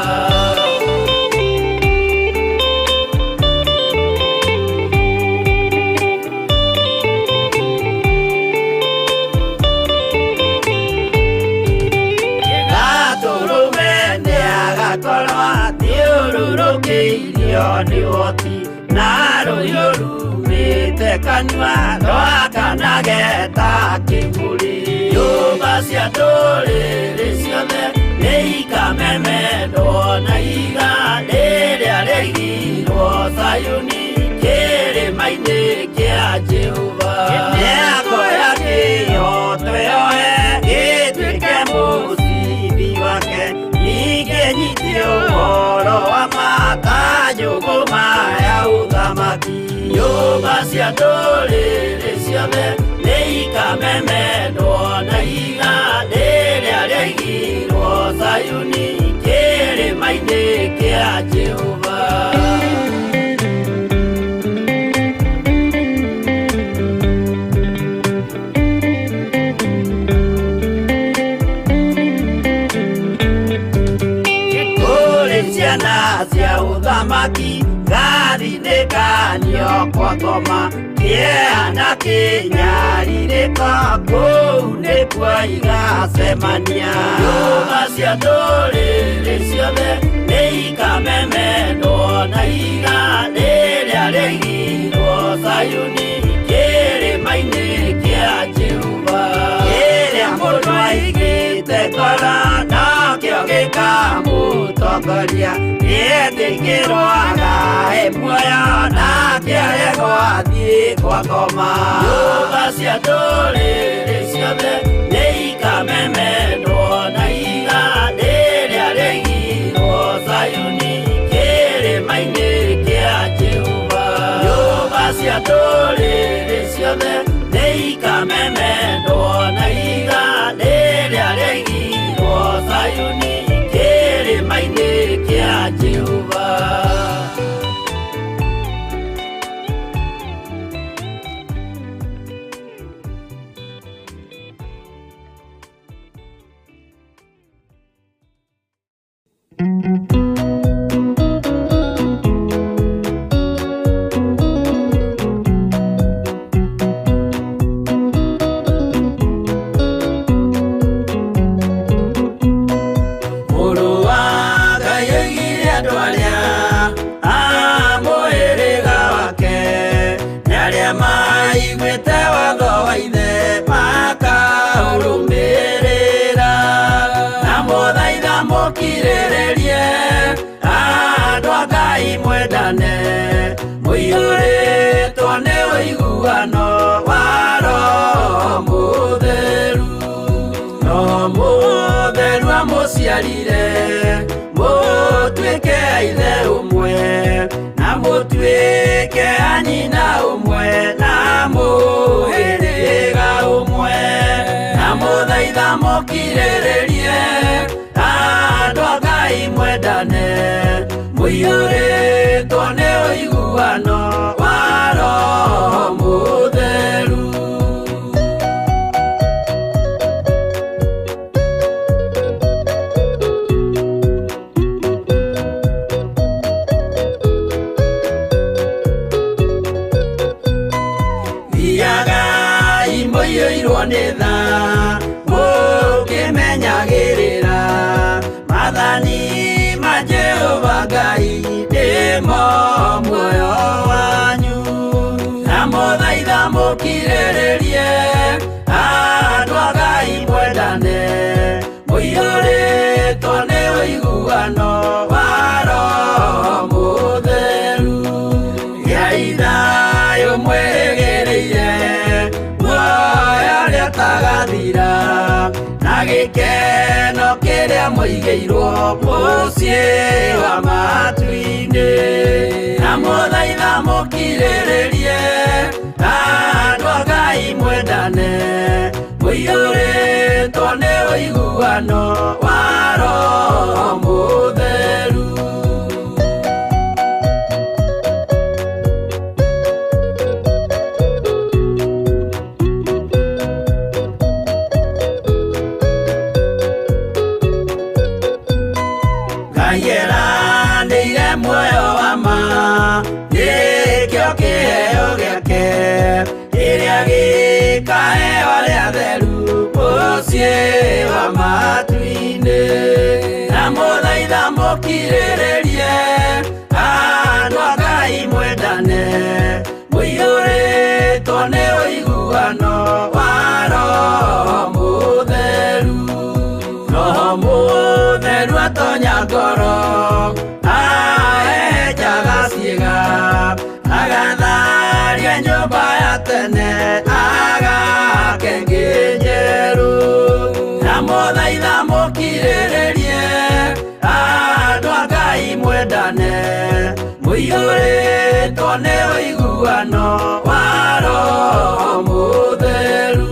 B: Gatũrũme nĩagakorwo athiũrũrũkĩirio nĩ ũhoti, na rũhiũ rumĩte kanua rwakanage ta kĩmũrĩ. Nyũmba cia ndũrĩrĩ ciothe nĩikamemendwo na ihiga rĩrĩa rĩaigirwo Zayuni kĩrĩma-inĩ kĩa Jehova. Nĩakoya kĩhooto yoe gĩtuĩke mũcibi wake, ningĩ nyite ũhoro wa ma ta njũgũma ya ũthamaki. Nyũmba cia ndũrĩrĩ ciothe nĩikamemendwo na ihiga rĩrĩa rĩaigirwo Zayuni kĩrĩma-inĩ kĩa Jehova. Kũrĩ ciana cia ũthamaki gathindĩkanio kwa ngoma, kĩeha na kĩnyarirĩko kũu nĩkuo igacemania. Nyũmba cia ndũrĩrĩ ciothe nĩikamemendwo na ihiga rĩrĩa rĩaigirwo Zayuni kĩrĩma-inĩ kĩa Jehova. Kĩrĩa mũndũ aigĩte ngoro nokĩo gĩkamũtongoria, nĩetĩkĩrwo agae muoyo nake aregwo athiĩ kwa ngoma. Nyũmba cia ndũrĩrĩ ciothe nĩikamemendwo na ihiga rĩrĩa rĩaigirwo Zayuni kĩrĩma-inĩ kĩa Jehova. Nyũmba cia ndũrĩrĩ ciothe nĩikamemendwo na ihiga rĩrĩa rĩaigirwo Zayuni kĩrĩma-inĩ kĩa Jehova. Ngai mwendane mũiyũrĩtwo nĩ ũiguano wa Roho Mũtheru. Roho Mũtheru amũciarire mũtuĩke a ithe ũmwe na mũtuĩke a nyina ũmwe na mũhĩrĩga ũmwe. Na mũthaitha mũkirĩrĩrie andũ a Ngai mwendane mũiyũrĩtwo nĩ ũiguano wa Roho Mũtheru. Thiagai mũiyũirwo nĩ tha mũkĩmenyagĩrĩra maathani ma Jehova Ngai nĩmo muoyo wanyu. Na mũthaitha mũkirĩrĩrie andũ a Ngai mwendane mũiyũrĩtwo nĩ ũiguano wa Roho Mũtheru. Gĩai thayũ mwĩrĩgĩrĩire muoyo ũrĩa ũtagathira na gĩkeno kĩrĩa mũigĩirwo mũciĩ wa matu-inĩ. Na mũthaitha mũkirĩrĩrie andũ a Ngai mwendane mũiyũrĩtwo nĩ ũiguano wa Roho Mũtheru. Ngai eranĩire muoyo wa ma nĩkĩo kĩheo gĩake kĩrĩa gĩkaheo arĩa atheru mũciĩ wa matu-inĩ. Na mũthaitha mũkirĩrĩrie andũ a Ngai mwendane mũiyũrĩtwo nĩ ũiguano wa Roho Mũtheru. Roho Mũtheru atonya ngoro ahehenjaga ciĩga agatharia nyũmba ya tene agake ĩngĩ njerũ. Na mũthaitha mũkirĩrĩrie andũ a Ngai mwendane mũiyũrĩtwo nĩ ũiguano wa Roho Mũtheru.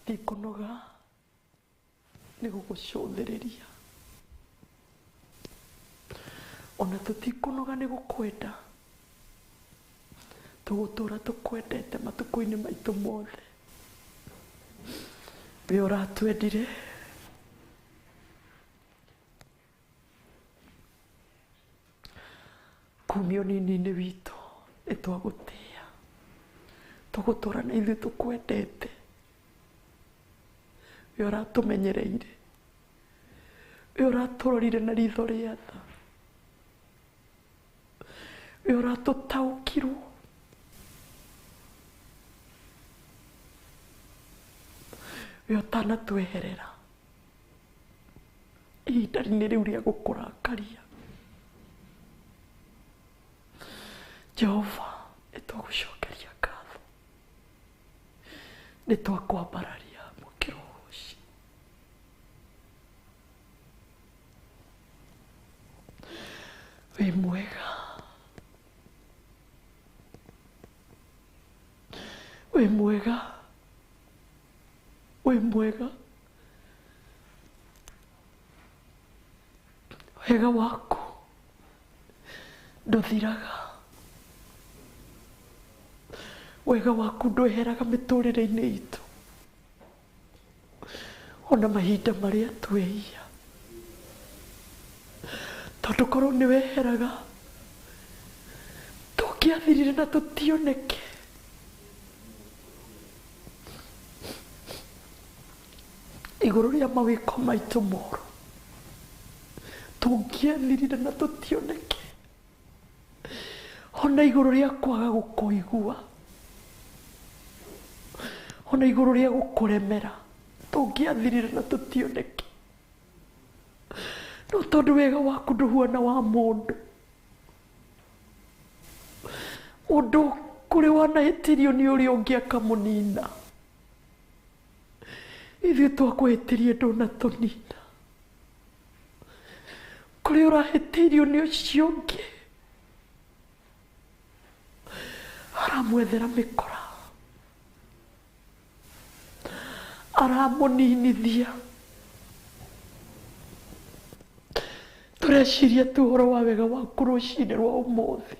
C: Tũtikunoga nĩ gũgũcũthĩrĩria, ona tũtikunoga nĩ gũkwenda, tũgũtũra tũkwendete matukũ-inĩ maitũ mothe. We ũratwendire kumia ũnini-inĩ witũ, nĩ twagũtĩĩa, tũgũtũra na ithuĩ tũkwendete. We ũratũmenyereire, we ũratũrorire na ritho rĩa tha, we ũratũtaũkirwo. We ũtanatweherera ihinda-inĩ rĩu rĩa gũkũrakaria. Jehova, nĩ twagũcokeria ngatho, nĩ twakwambararia mũkĩro ũcio. Wĩ mwega, wĩ mwega, wĩ mwega. Wega waku ndũthiraga, wega waku ndweheraga mĩtũrĩre-inĩ itũ, ona mahinda marĩa twehia, tondũ korwo nĩ weheraga tũngĩathirire na tũtioneke. Igũrũ rĩa mawĩko maitũ moru tũngĩathirire na tũtioneke, ona igũrũ rĩa kwaga gũkũigua, ona igũrũ rĩa gũkũremera tũngĩathirire na tũtioneke. No tondũ wega waku ndũhuana wa mũndũ, mũndũ kũrĩ wanahĩtĩrio nĩ ũrĩa ũngĩ akamũnina, ithuĩ twakũhĩtĩrie ndũnatũnina. Kũrĩ ũrahĩtĩirio nĩ ũcio ũngĩ aramwethera mĩkora, aramũninithia. Tũreciria tu ũhoro wa wega waku rũcinĩ rwa ũmũthĩ.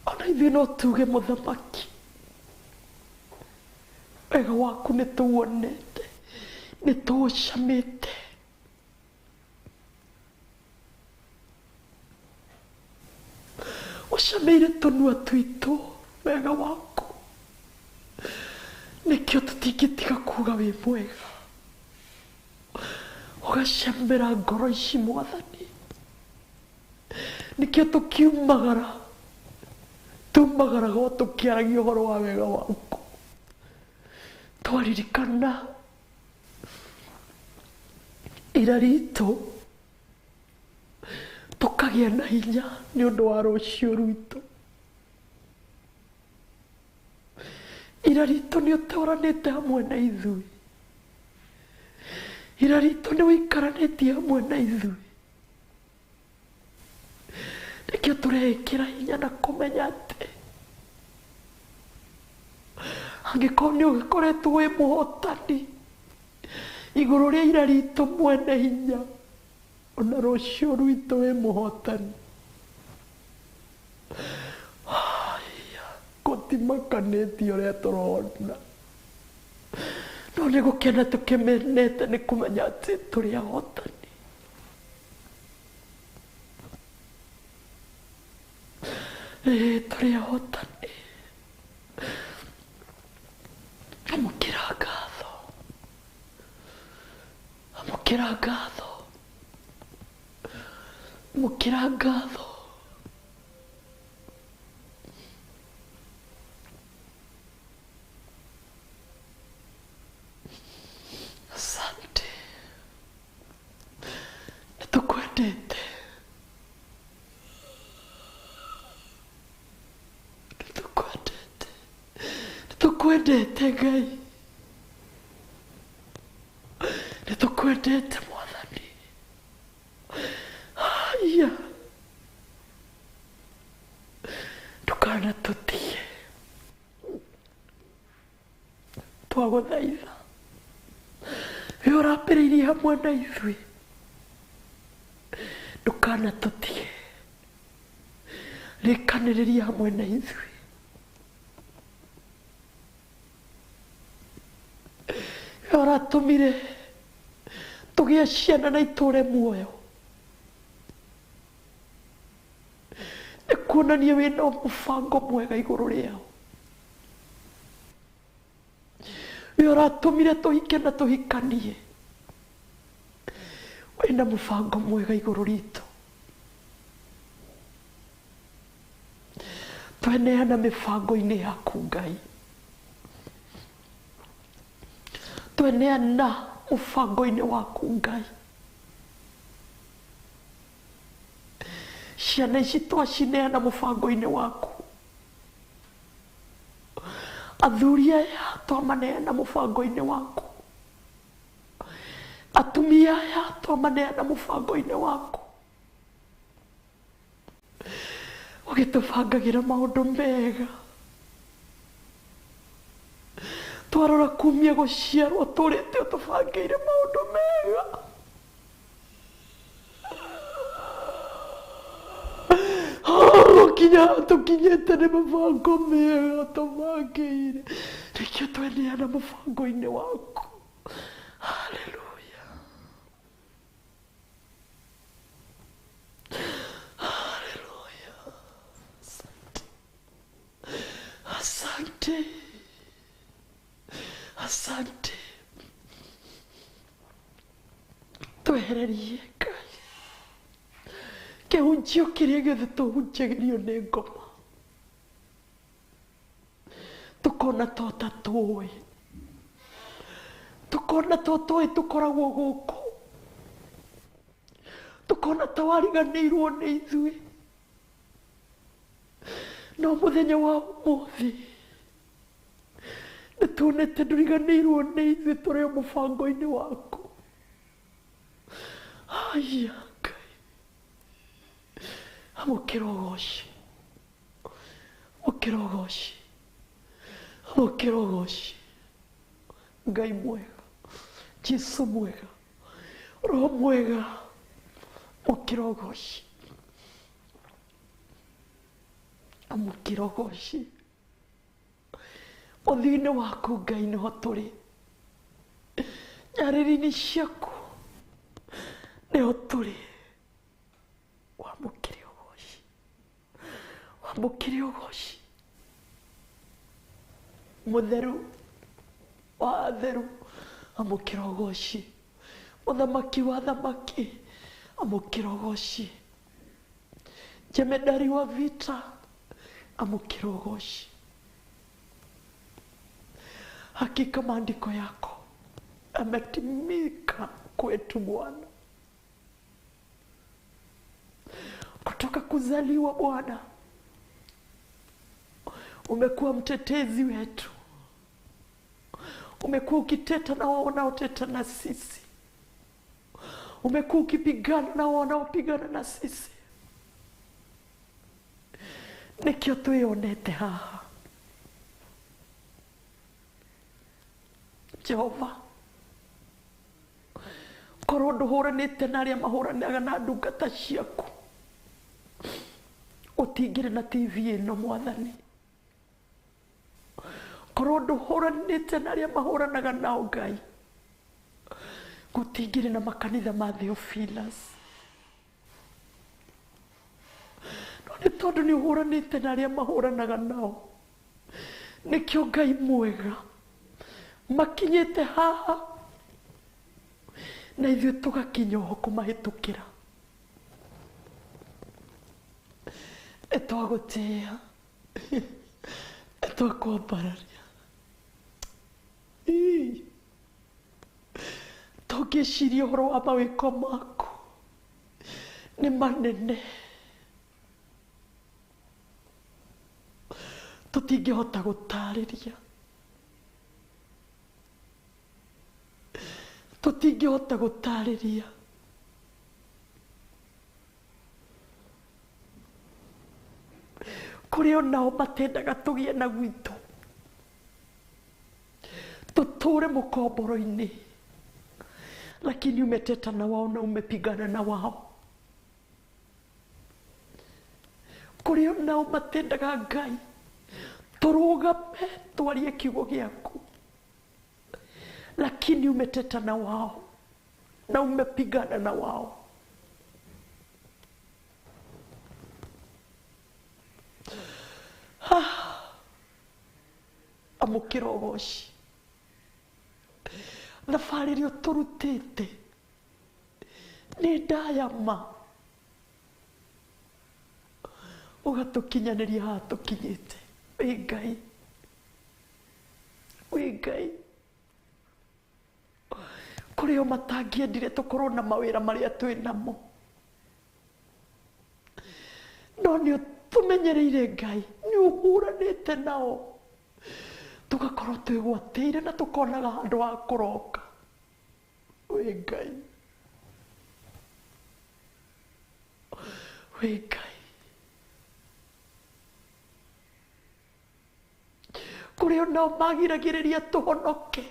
C: Ona ithuĩ no tuge mũthamaki, wega waku nĩ tũwonete, nĩ tũũcamĩte. Ũcamĩire tũnua twitũ wega waku, nĩkĩo tũtingĩtiga kuga wĩ mwega. Ũgacemera ngoro ici mwathani, nĩkĩo tũkiumagara, tumagaraga o tũkĩaragia ũhoro wa wega waku. Twaririkana ira ritũ, tũkagĩa na hinya nĩ ũndũ wa rũciũ rwitũ. Ira ritũ nĩ ũtũranĩte hamwe na ithuĩ, ira ritũ nĩ ũikaranĩtie hamwe na ithuĩ, nĩkĩo tũreĩkĩra hinya na kũmenya atĩ angĩkorwo nĩ ũgĩkoretwo wĩ mũhotani igũrũ rĩa ira ritũ mwene hinya, ona rũciũ rwitũ wĩ mũhotani. Gũtimakanĩtie ũrĩa tũrona, no nĩ gũkena tũkĩmenete nĩ kũmenya atĩ tũrĩ ahotani. Tũrĩ ahotani. Amũkĩra ngatho, amũkĩra ngatho, amũkĩra ngatho. Asante, nĩ tũkwendete, nĩ tũkwendete, nĩ tũkwendete Ngai, nĩ tũkwendete mwathani. Haya, ndũkanatũtige. Twagũthaitha we ũrambĩrĩirie hamwe na ithuĩ, ndũkanatũtige, rĩkanĩrĩria hamwe na ithuĩ. We ũratũmire tũgĩe ciana na itũre muoyo, nĩ kuonania wĩna mũbango mwega igũrũ rĩao. We ũratũmire tũhike na tũhikanie, wĩna mũbango mwega igũrũ ritũ. Tweneana mĩbango-inĩ yaku Ngai, tweneana mũbango-inĩ waku Ngai. Ciana ici twacineana mũbango-inĩ waku, athuri aya twamaneana mũbango-inĩ waku, atumia aya twamaneana mũbango-inĩ waku. Ũgĩtũbangagĩra maũndũ mega, twarora kumia gũciarwo tũrĩte ũtũbangĩire maũndũ mega. Gũkinya tũkinyĩte nĩ mũbango mega tũbangĩire, nĩkĩo tweneana mũbango-inĩ waku. Haleluya, haleluya. Asante, asante, asante. Twehererie Ngai kĩhunjio kĩrĩa gĩothe tũhunjagĩrio nĩ ngoma, tũkona to ta tũĩ, tũkona to tũĩ tũkoragwo gũkũ, tũkona ta wariganĩirwo nĩ ithuĩ. No mũthenya wa ũmũthĩ nĩ tuonete ndũriganĩirwo nĩ ithuĩ, tũrĩ o mũbango-inĩ waku. Aya Ngai, amũkĩra ũgoci, amũkĩra ũgoci, amũkĩra ũgoci. Ngai mwega, Jesu mwega, Roho mwega, amũkĩra ũgoci, amũkĩra ũgoci. Ũthiũ-inĩ waku Ngai nĩho tũrĩ, nyarĩrĩ-inĩ ciaku nĩho tũrĩ. Wamũkĩre ũgoci, wamũkĩre ũgoci. Mũtheru wa atheru, amũkĩra ũgoci. Mũthamaki wa athamaki, amũkĩra ũgoci. Jemedari wa vita, amũkĩra ũgoci. Hakika maandiko yako yametimika kwetu Bwana. Kutoka kuzaliwa Bwana, umekuwa mtetezi wetu, umekuwa ukiteta na wanaoteta na sisi, umekuwa ukipigana na wanaopigana na sisi. Nĩkĩo twĩonete haha Jehova, korwo ndũhũranĩte na arĩa mahũranaga na ndungata ciaku, ũtingĩrĩ na TV ĩno Mwathani. Korwo ndũhũranĩte na arĩa mahũranaga nao Ngai, gũtingĩrĩ na makanitha ma Theophilus. No nĩ tondũ nĩ ũhũranĩte na arĩa mahũranaga nao, nĩkĩo Ngai mwega makinyĩte haha na ithuĩ tũgakinya oho kũmahĩtũkĩra. Nĩtwagũtĩĩa, nĩtwakwambararia. Tũngĩciria ũhoro wa mawĩko maku nĩ manene, tũtingĩhota gũtarĩria, tũtingĩhota gũtarĩria. Kũrĩ o nao matendaga tũgĩe na gwitũ, Tutũre mũkomboro-inĩ, lakini umeteta na wao na umepigana na wao. Kũrĩ nao matendaga Ngai, tũrũgame twarie kiugo gĩaku, lakini umeteta na wao na umepigana na wao. Amũkĩra ũgoci. Thabarĩ ĩrĩa ũtũrutĩte nĩ ndaya ma, ũgatũkinyanĩria haha tũkinyĩte. Wĩ Ngai, wĩ Ngai. Kũrĩ o matangĩendire tũkorwo na mawĩra marĩa twĩ namo, no nĩ ũtũmenyereire Ngai, nĩ ũhũranĩte nao, tũgakorwo twĩgwatĩire na tũkonaga handũ ha kũroka. Wĩ Ngai, wĩ Ngai. Kũrĩ o nao magiragĩrĩria tũhonoke,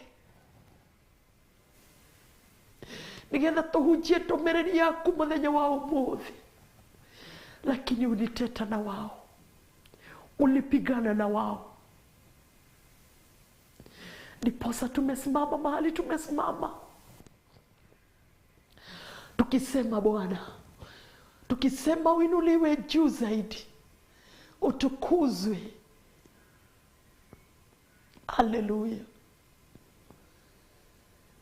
C: nĩgetha tũhunjie ndũmĩrĩri yaku mũthenya wa ũmũthĩ, lakini uliteta na wao, ulipigana na wao, ndiposa tumesimama mahali tumesimama, tukisema Bwana, tukisema uinuliwe juu zaidi, utukuzwe. Haleluya,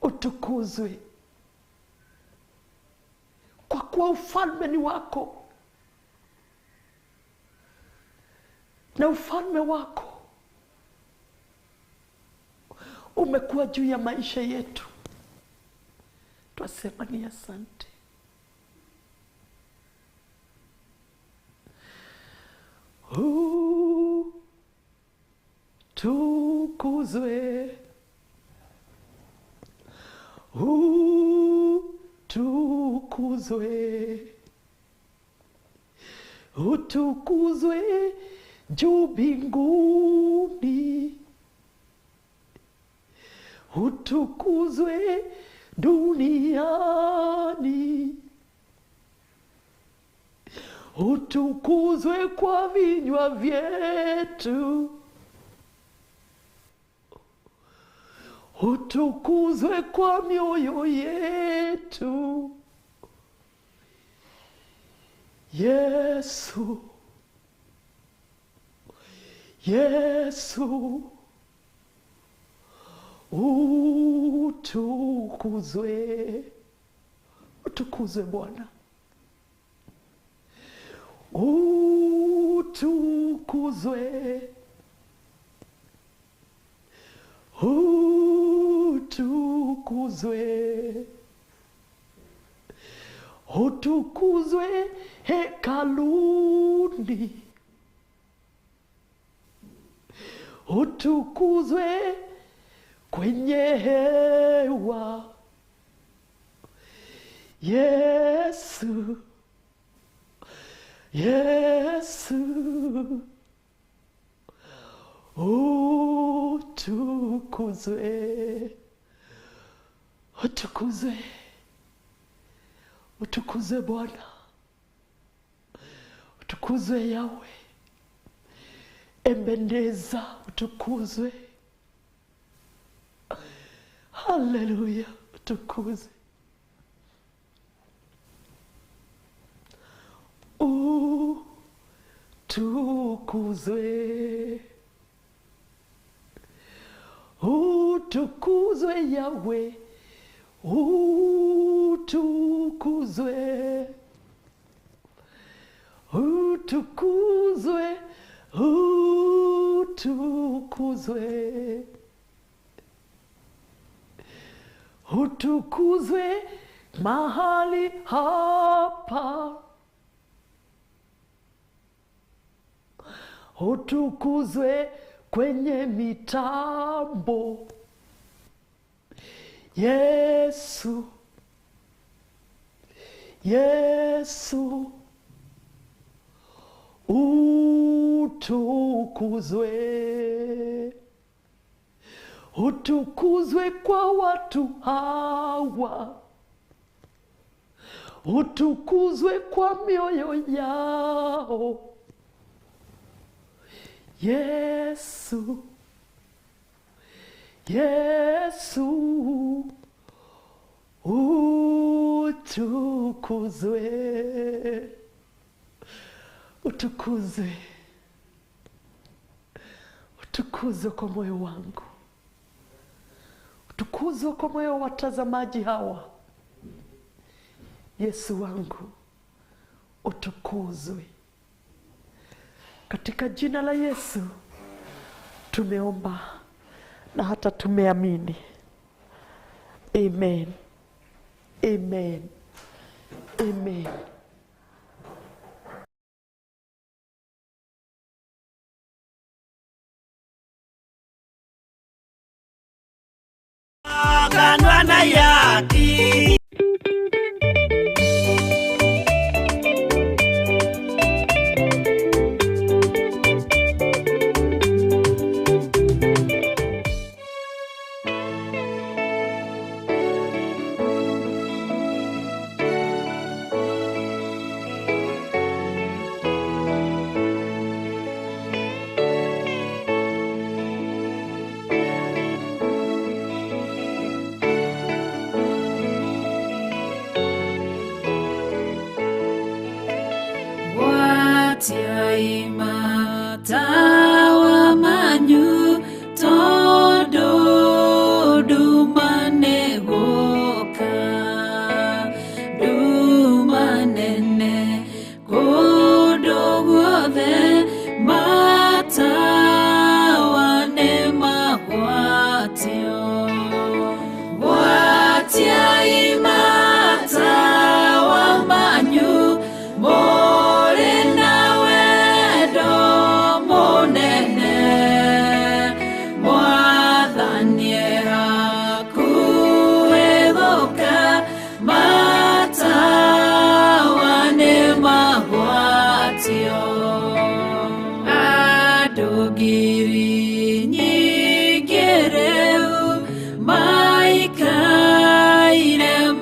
C: utukuzwe, kwa kuwa ufalme ni wako, na ufalme wako umekuwa juu ya maisha yetu. Twasema ni asante. Utukuzwe, utukuzwe, utukuzwe juu mbinguni, utukuzwe duniani, utukuzwe kwa vinywa vyetu, utukuzwe kwa mioyo yetu. Yesu, Yesu, utukuzwe, utukuzwe Bwana, utukuzwe, utukuzwe, utukuzwe hekaluni, utukuzwe kwenye hewa. Yesu, Yesu, utukuzwe, utukuzwe, utukuzwe Bwana, utukuzwe Yahweh, Ebeneza, utukuzwe. Haleluya, utukuzwe. Utukuzwe, utukuzwe Yahweh, utukuzwe, utukuzwe, utukuzwe, utukuzwe mahali hapa, utukuzwe kwenye mitambo. Yesu, Yesu, utukuzwe, utukuzwe kwa watu hawa, utukuzwe kwa mioyo yao. Yesu, Yesu, utukuzwe, utukuzwe, utukuzwe kwa moyo wangu, utukuzwe kwa moyo wa watazamaji hawa. Yesu wangu, utukuzwe. Katika jina la Yesu tumeomba na hata tumeamini. Amen. Amen. Amen.
B: Kanwana yaki.
D: Tawa manyu todo dumane goka dumanene kodo gothe matawa ne magwatio gwatia imatawa manyu more na wendo munene mwathani hakuhĩ gũka matawa nĩ magwatio andũ ngiri nyingĩ rĩu maikaire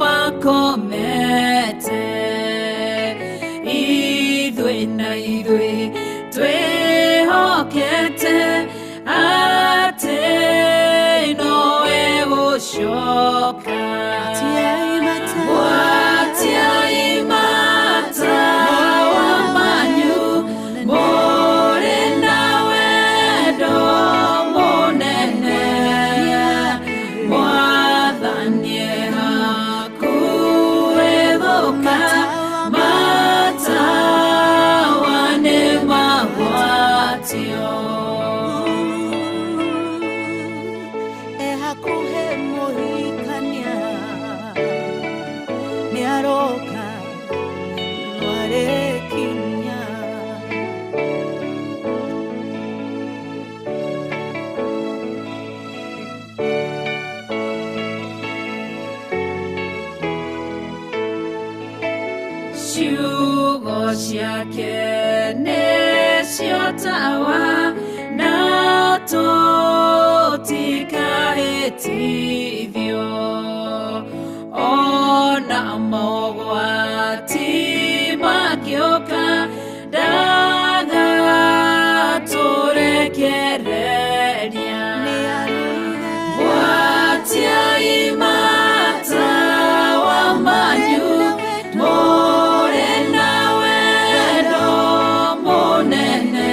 D: makomete ithuĩ na ithuĩ twĩhokete atĩ nowe gũcoka. Gwatia imatawa manyu mũrĩ na wendo mũnene mwathani hakuhĩ gũka matawa nĩ magwatio.
E: Ehakuhe muhikania nĩaroka nĩarekinya.
D: Ciugo ciake nĩcio tawa na tũtikahĩtithio ona mogwati makĩũka ndagatũrekereria. Gwatia imatawa manyu mũrĩ na wendo mũnene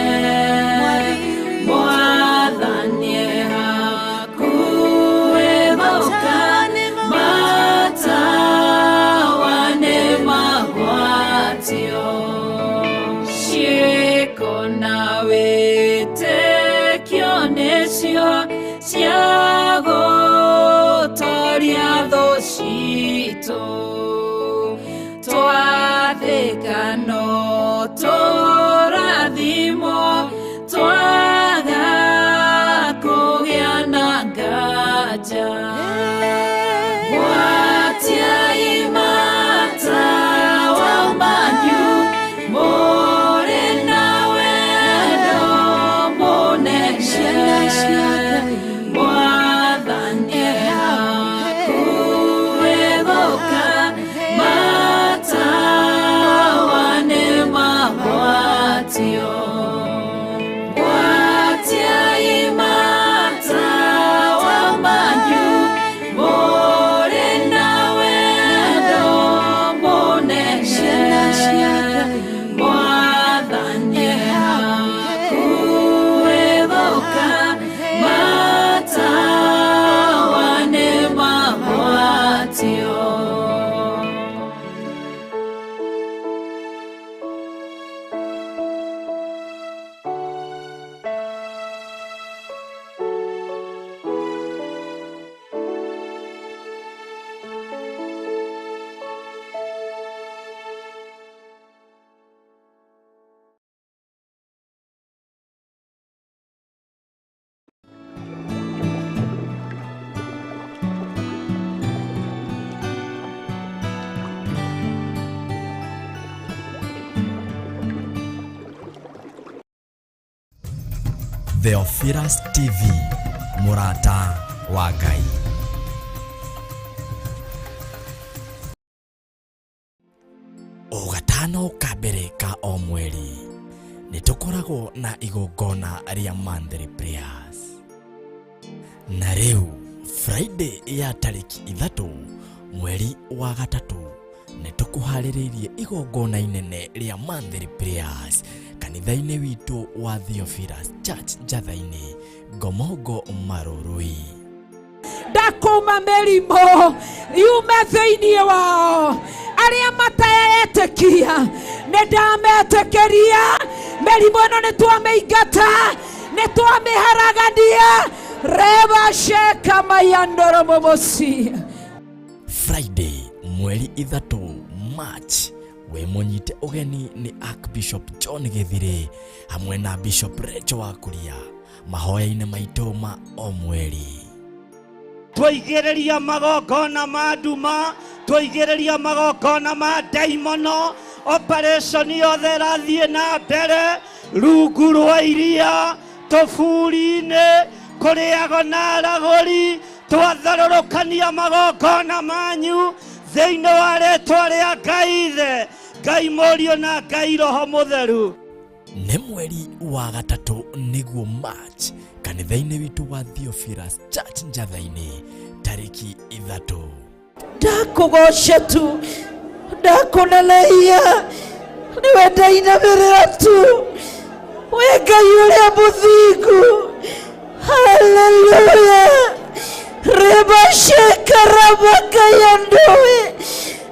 D: mwathani hakuhĩ gũka matawa nĩ magwatio ciĩko na wĩtĩkio nĩcio cia gũtoria thũ citũ twathĩka no tũrathimwo twaga kũgĩa na nganja. Gwatia imatawa manyu mũrĩ na wendo mũnene mwathani
A: Theophilus TV, mũrata wa Ngai. O gatano ka mbere ka o mweri nĩ tũkoragwo na igongona rĩa monthly prayers. Na rĩu Friday ya tarĩki 3 mweri wa 3 nĩ tũkũharĩrĩirie igongona inene rĩa monthly prayers kanitha-inĩ witũ wa Theophilus Church Njatha-inĩ, Ngomongo Marurui.
D: Ndakuma mĩrimũ yume thĩinĩ wao, arĩa mataetĩkia nĩ ndametĩkĩria. Mĩrimũ ĩno nĩ twamĩingata, nĩ twamĩharagania. Reba sheka mayandoro momosi.
A: Friday mweri 3 March we mũnyite ũgeni nĩ Archbishop John Gĩthirĩ hamwe na Bishop Rachel wa Kuria mahoya-inĩ maitũ ma o mweri.
B: Twaigĩrĩria magongona ma nduma, twaigĩrĩria magongona ma ndaimono, operation yothe ĩrathiĩ na mbere rungu rwa iria, tũburi-inĩ, kũrĩago na aragũri. Twatharũrũkania magongona manyu thĩinĩ wa rĩtwa rĩa Ngai Ithe, Ngai Mũriũ na Ngai Roho Mũtheru.
A: Nĩ mweri wa 3 nĩguo March kanitha-inĩ witũ wa Theophilus Church Njatha-inĩ tarĩki 3.
D: Ndakũgoca tu, ndakũneneia, nĩwe ndainamĩrĩra tu, wĩ Ngai ũrĩa mũthingu. Haleluya. Reba sheka rabakayandoe,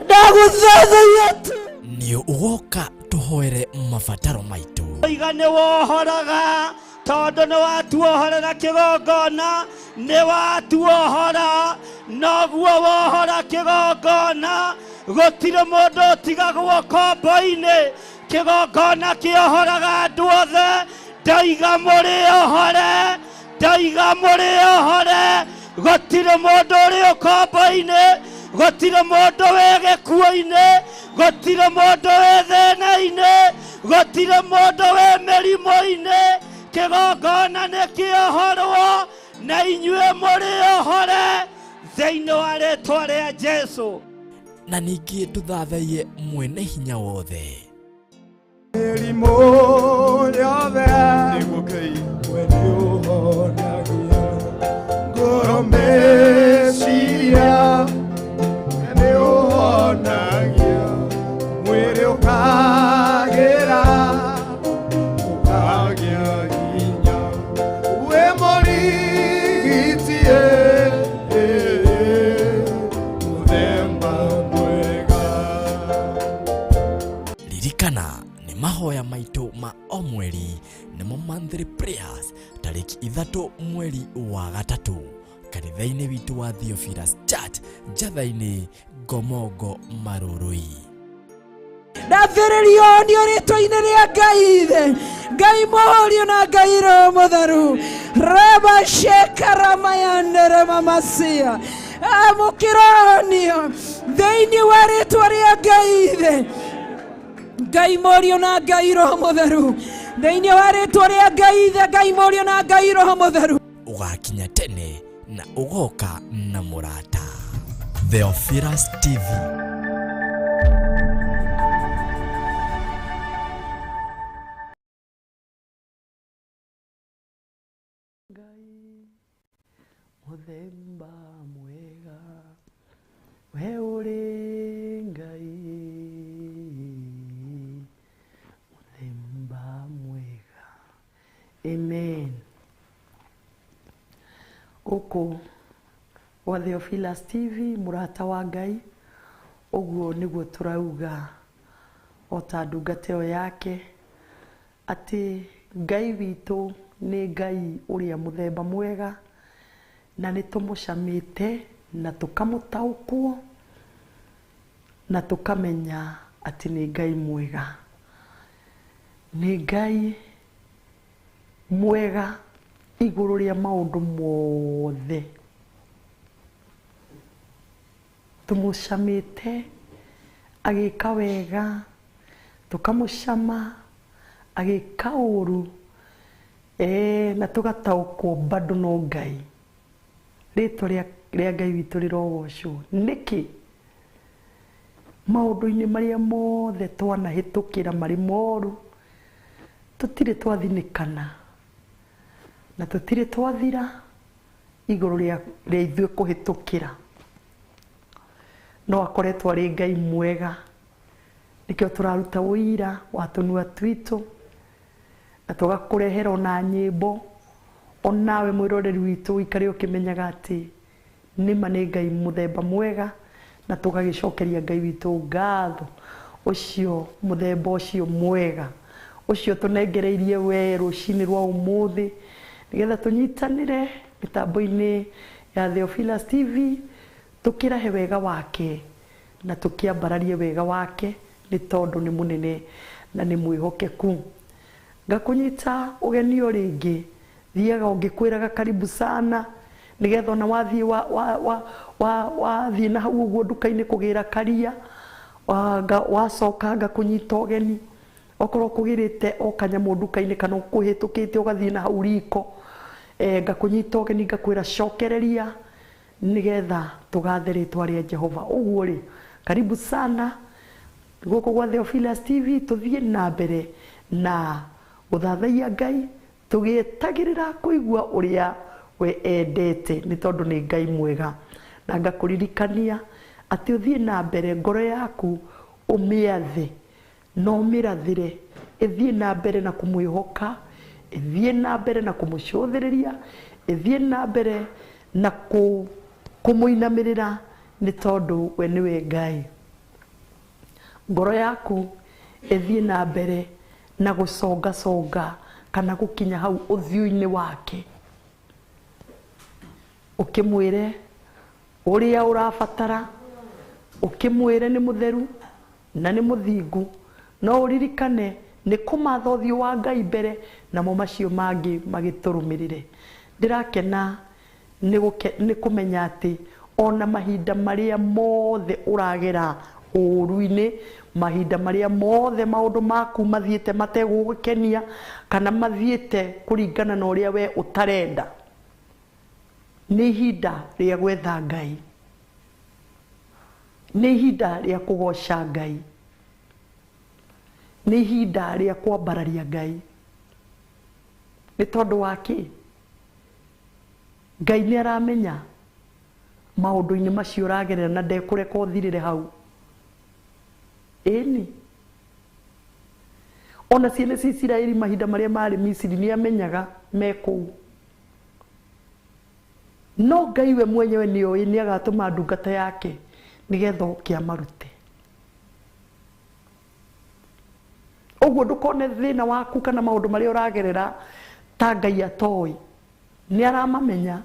D: ndagũthathaiya tu.
A: Nĩ ũgoka tũhoere mabataro maitũ.
B: Iga nĩ wohoraga tondũ nĩ watuohorera kĩgongona, nĩ watuohora, noguo wohora kĩgongona. Gũtirĩ mũndũ ũtigagwo kombo-inĩ, kĩgongona kĩohoraga andũ othe. Ndaiga mũrĩohore, ndaiga mũrĩohore. Gũtirĩ mũndũ ũrĩ ũkombo-inĩ, gũtirĩ mũndũ wĩ gĩkuũ-inĩ, gũtirĩ mũndũ wĩ thĩna-inĩ, gũtirĩ mũndũ wĩ mĩrimũ-inĩ. Kĩgongona nĩ kĩohorwo na inyuĩ mũrĩohore thĩinĩ wa rĩtwa rĩa Jesũ.
A: Na ningĩ tũthathaiye mwene hinya wothe.
F: Mĩrimũ yothe we nĩũhonagia, ngoro meciria nĩũhonagia, mwĩrĩ ũkagĩra, ũkagĩa hinya. Wĩ mũrigiti mũthemba mwega.
A: Ririkana nĩ mahoya maitũ ma o mweri nĩmo monthly prayers tarĩki 3 mweri wa 3 kanitha-inĩ witũ wa Theophilus Church Njatha-inĩ, Ngomongo Marurui.
D: Ndathĩrĩrio nĩ rĩtwa-inĩ rĩa Ngai Ithe, Ngai Mũriũ na Ngai Roho Mũtheru. Reba sheka ramayanere mamasia. Amũkĩra thĩinĩ wa rĩtwa rĩa Ngai Ithe, Ngai Mũriũ na Ngai Roho Mũtheru. Thĩinĩ wa rĩtwa rĩa Ngai Ithe, Ngai Mũriũ na Ngai Roho Mũtheru.
A: Ũgakinya tene na ũgoka na mũrata. Theophilus TV.
C: Ngai mũthemba mwega, we ũrĩ Ngai mũthemba mwega. Amen. Gũkũ gwa Theophilus TV, mũrata wa Ngai, ũguo nĩguo tũrauga o ta ndungata ĩyo yake atĩ Ngai witũ nĩ Ngai ũrĩa mũthemba mwega, na nĩ tũmũcamĩte na tũkamũtaũkwo na tũkamenya atĩ nĩ Ngai mwega. Nĩ Ngai mwega igũrũ rĩa maũndũ mothe. Tũmũcamĩte agĩka wega, tũkamũcama agĩka ũru, Na tũgataũkwo bado no Ngai. Rĩtwa rĩa Ngai witũ rĩrogocwo. Nĩkĩ? Maũndũ-inĩ marĩa mothe twanahĩtũkĩra marĩ moru, tũtirĩ twathinĩkana na tũtirĩ twathira igũrũ rĩa ithuĩ kũhĩtũkĩra. No akoretwo arĩ Ngai mwega, nĩkĩo tũraruta ũira wa tũnua twitũ na tũgakũrehera ona nyĩmbo. Onawe mwĩroreri witũ ũikare ũkĩmenyaga atĩ nĩma nĩ Ngai mũthemba mwega, na tũgagĩcokeria Ngai witũ ngatho ũcio mũthemba ũcio mwega ũcio tũnengereirie we rũcinĩ rwa ũmũthĩ, nĩgetha tũnyitanĩre mĩtambo-inĩ ya Theophilus TV, tũkĩrahe wega wake na tũkĩambararie wega wake, nĩ tondũ nĩ mũnene na nĩ mwĩhokeku. Ngakũnyita ũgeni o rĩngĩ, thiaga ũngĩkwĩraga karibu sana, nĩgetha ona wathiĩ wathiĩ na hau ũguo nduka-inĩ kũgĩra karia, wacoka ngakũnyita ũgeni. Okorwo kũgĩrĩte o kanyamũ nduka-inĩ kana ũkũhĩtũkĩte ũgathiĩ na hau riko, ngakũnyita ũgeni ngakwĩra cokereria nĩgetha tũgathe rĩtwa rĩa Jehova. Ũguo rĩ, karibu sana gũkũ gwa Theophilus TV, tũthiĩ na mbere na gũthathaiya Ngai tũgĩetagĩrĩra kũigua ũrĩa we endete, nĩ tondũ nĩ Ngai mwega. Na ngakũririkania atĩ ũthiĩ na mbere ngoro yaku ũmĩathe na ũmĩrathĩre, ĩthiĩ na mbere na kũmwĩhoka, ĩthiĩ na mbere na kũmũcũthĩrĩria, ĩthiĩ na mbere na kũmũinamĩrĩra, nĩ tondũ we nĩwe Ngai. Ngoro yaku ĩthiĩ na mbere na gũcongaconga kana gũkinya hau ũthiũ-inĩ wake, ũkĩmwĩre ũrĩa ũrabatara, ũkĩmwĩre nĩ mũtheru na nĩ mũthingu. No ũririkane nĩ kũmatha ũthiũ wa Ngai mbere, namo macio mangĩ magĩtũrũmĩrĩre. Ndĩrakena nĩ kũmenya atĩ ona mahinda marĩa mothe ũragera ũũru-inĩ, mahinda marĩa mothe maũndũ maku mathiĩte mategũgũkenia kana mathiĩte kũringana na ũrĩa we ũtarenda, nĩ ihinda rĩa gwetha Ngai, nĩ ihinda rĩa kũgoca Ngai, nĩ ihinda rĩa kwambararia Ngai. Nĩ tondũ wa kĩ? Ngai nĩ aramenya maũndũ-inĩ macio ũragerera na ndekũreka ũthirĩre hau. Ĩni, ona ciana cia Isiraeli mahinda marĩa marĩ Misiri nĩ amenyaga me kũu, no Ngai we mwenyewe nĩ oĩ nĩ agatũma ndungata yake nĩgetha oke amarute. Ũguo ndũkone thĩna waku kana maũndũ marĩa ũragerera ta Ngai atoĩ, nĩ aramamenya,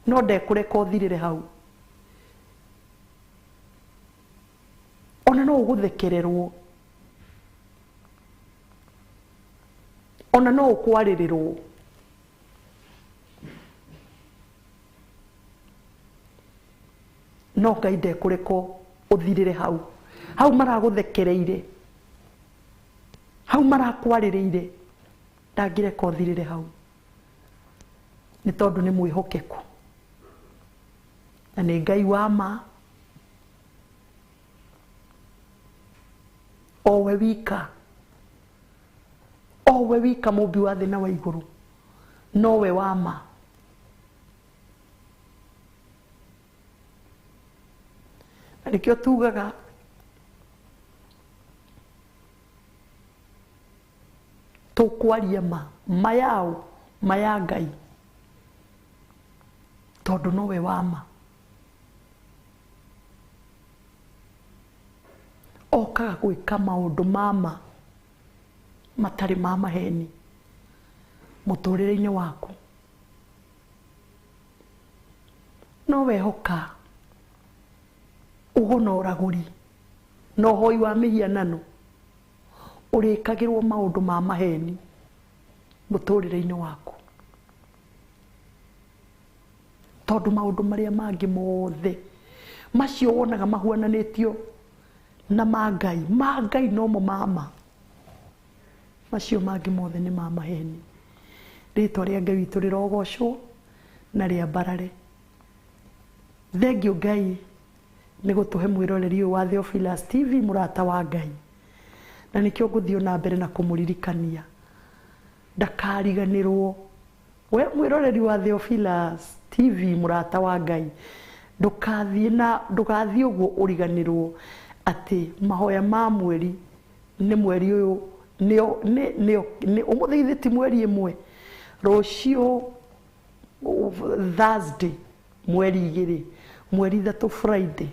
C: no ndekũreka ũthirĩre hau. Ona no ũgũthekererwo, ona no ũkwarĩrĩrwo, no Ngai ndekũreka ũthirĩre hau. Hau maragũthekereire, hau marakwarĩrĩire, ndangĩreka ũthirĩre hau, nĩ tondũ nĩ mwĩhokeku na nĩ Ngai wa ma, o we wika, o we wika mũmbi wa thĩ na wa igũrũ, nowe wa ma. Na nĩkĩo tugaga tũkwaria ma, ma yao, ma ya Ngai, tondũ nowe wa ma. Okaga gwĩka maũndũ ma ma matarĩ ma maheni mũtũrĩre-inĩ waku. No wehoka ũgo na ũragũri na ũhoi wa mĩhianano, ũrĩkagĩrwo maũndũ ma maheni mũtũrĩre-inĩ waku, tondũ maũndũ marĩa mangĩ mothe macio wonaga mahuananĩtio na ma Ngai, ma Ngai nomo ma ma, macio mangĩ mothe nĩ ma maheni. Rĩtwa rĩa Ngai witũ rĩrogocwo na rĩambarare. Thengiũ Ngai nĩ gũtũhe mwĩroreri ũyũ wa Theophilus TV, mũrata wa Ngai. Na nĩkĩo ngũthiĩ na mbere na kũmũririkania ndakariganĩrwo. We mwĩroreri wa Theophilus TV, mũrata wa Ngai, ndũkathiĩ na ndũgathiĩ ũguo ũriganĩrwo atĩ mahoya ma mweri nĩ mweri ũyũ nĩ nĩ ũmũthĩ githĩ ti mweri ĩmwe, rũciũ Thursday mweri 2, mweri 3 Friday,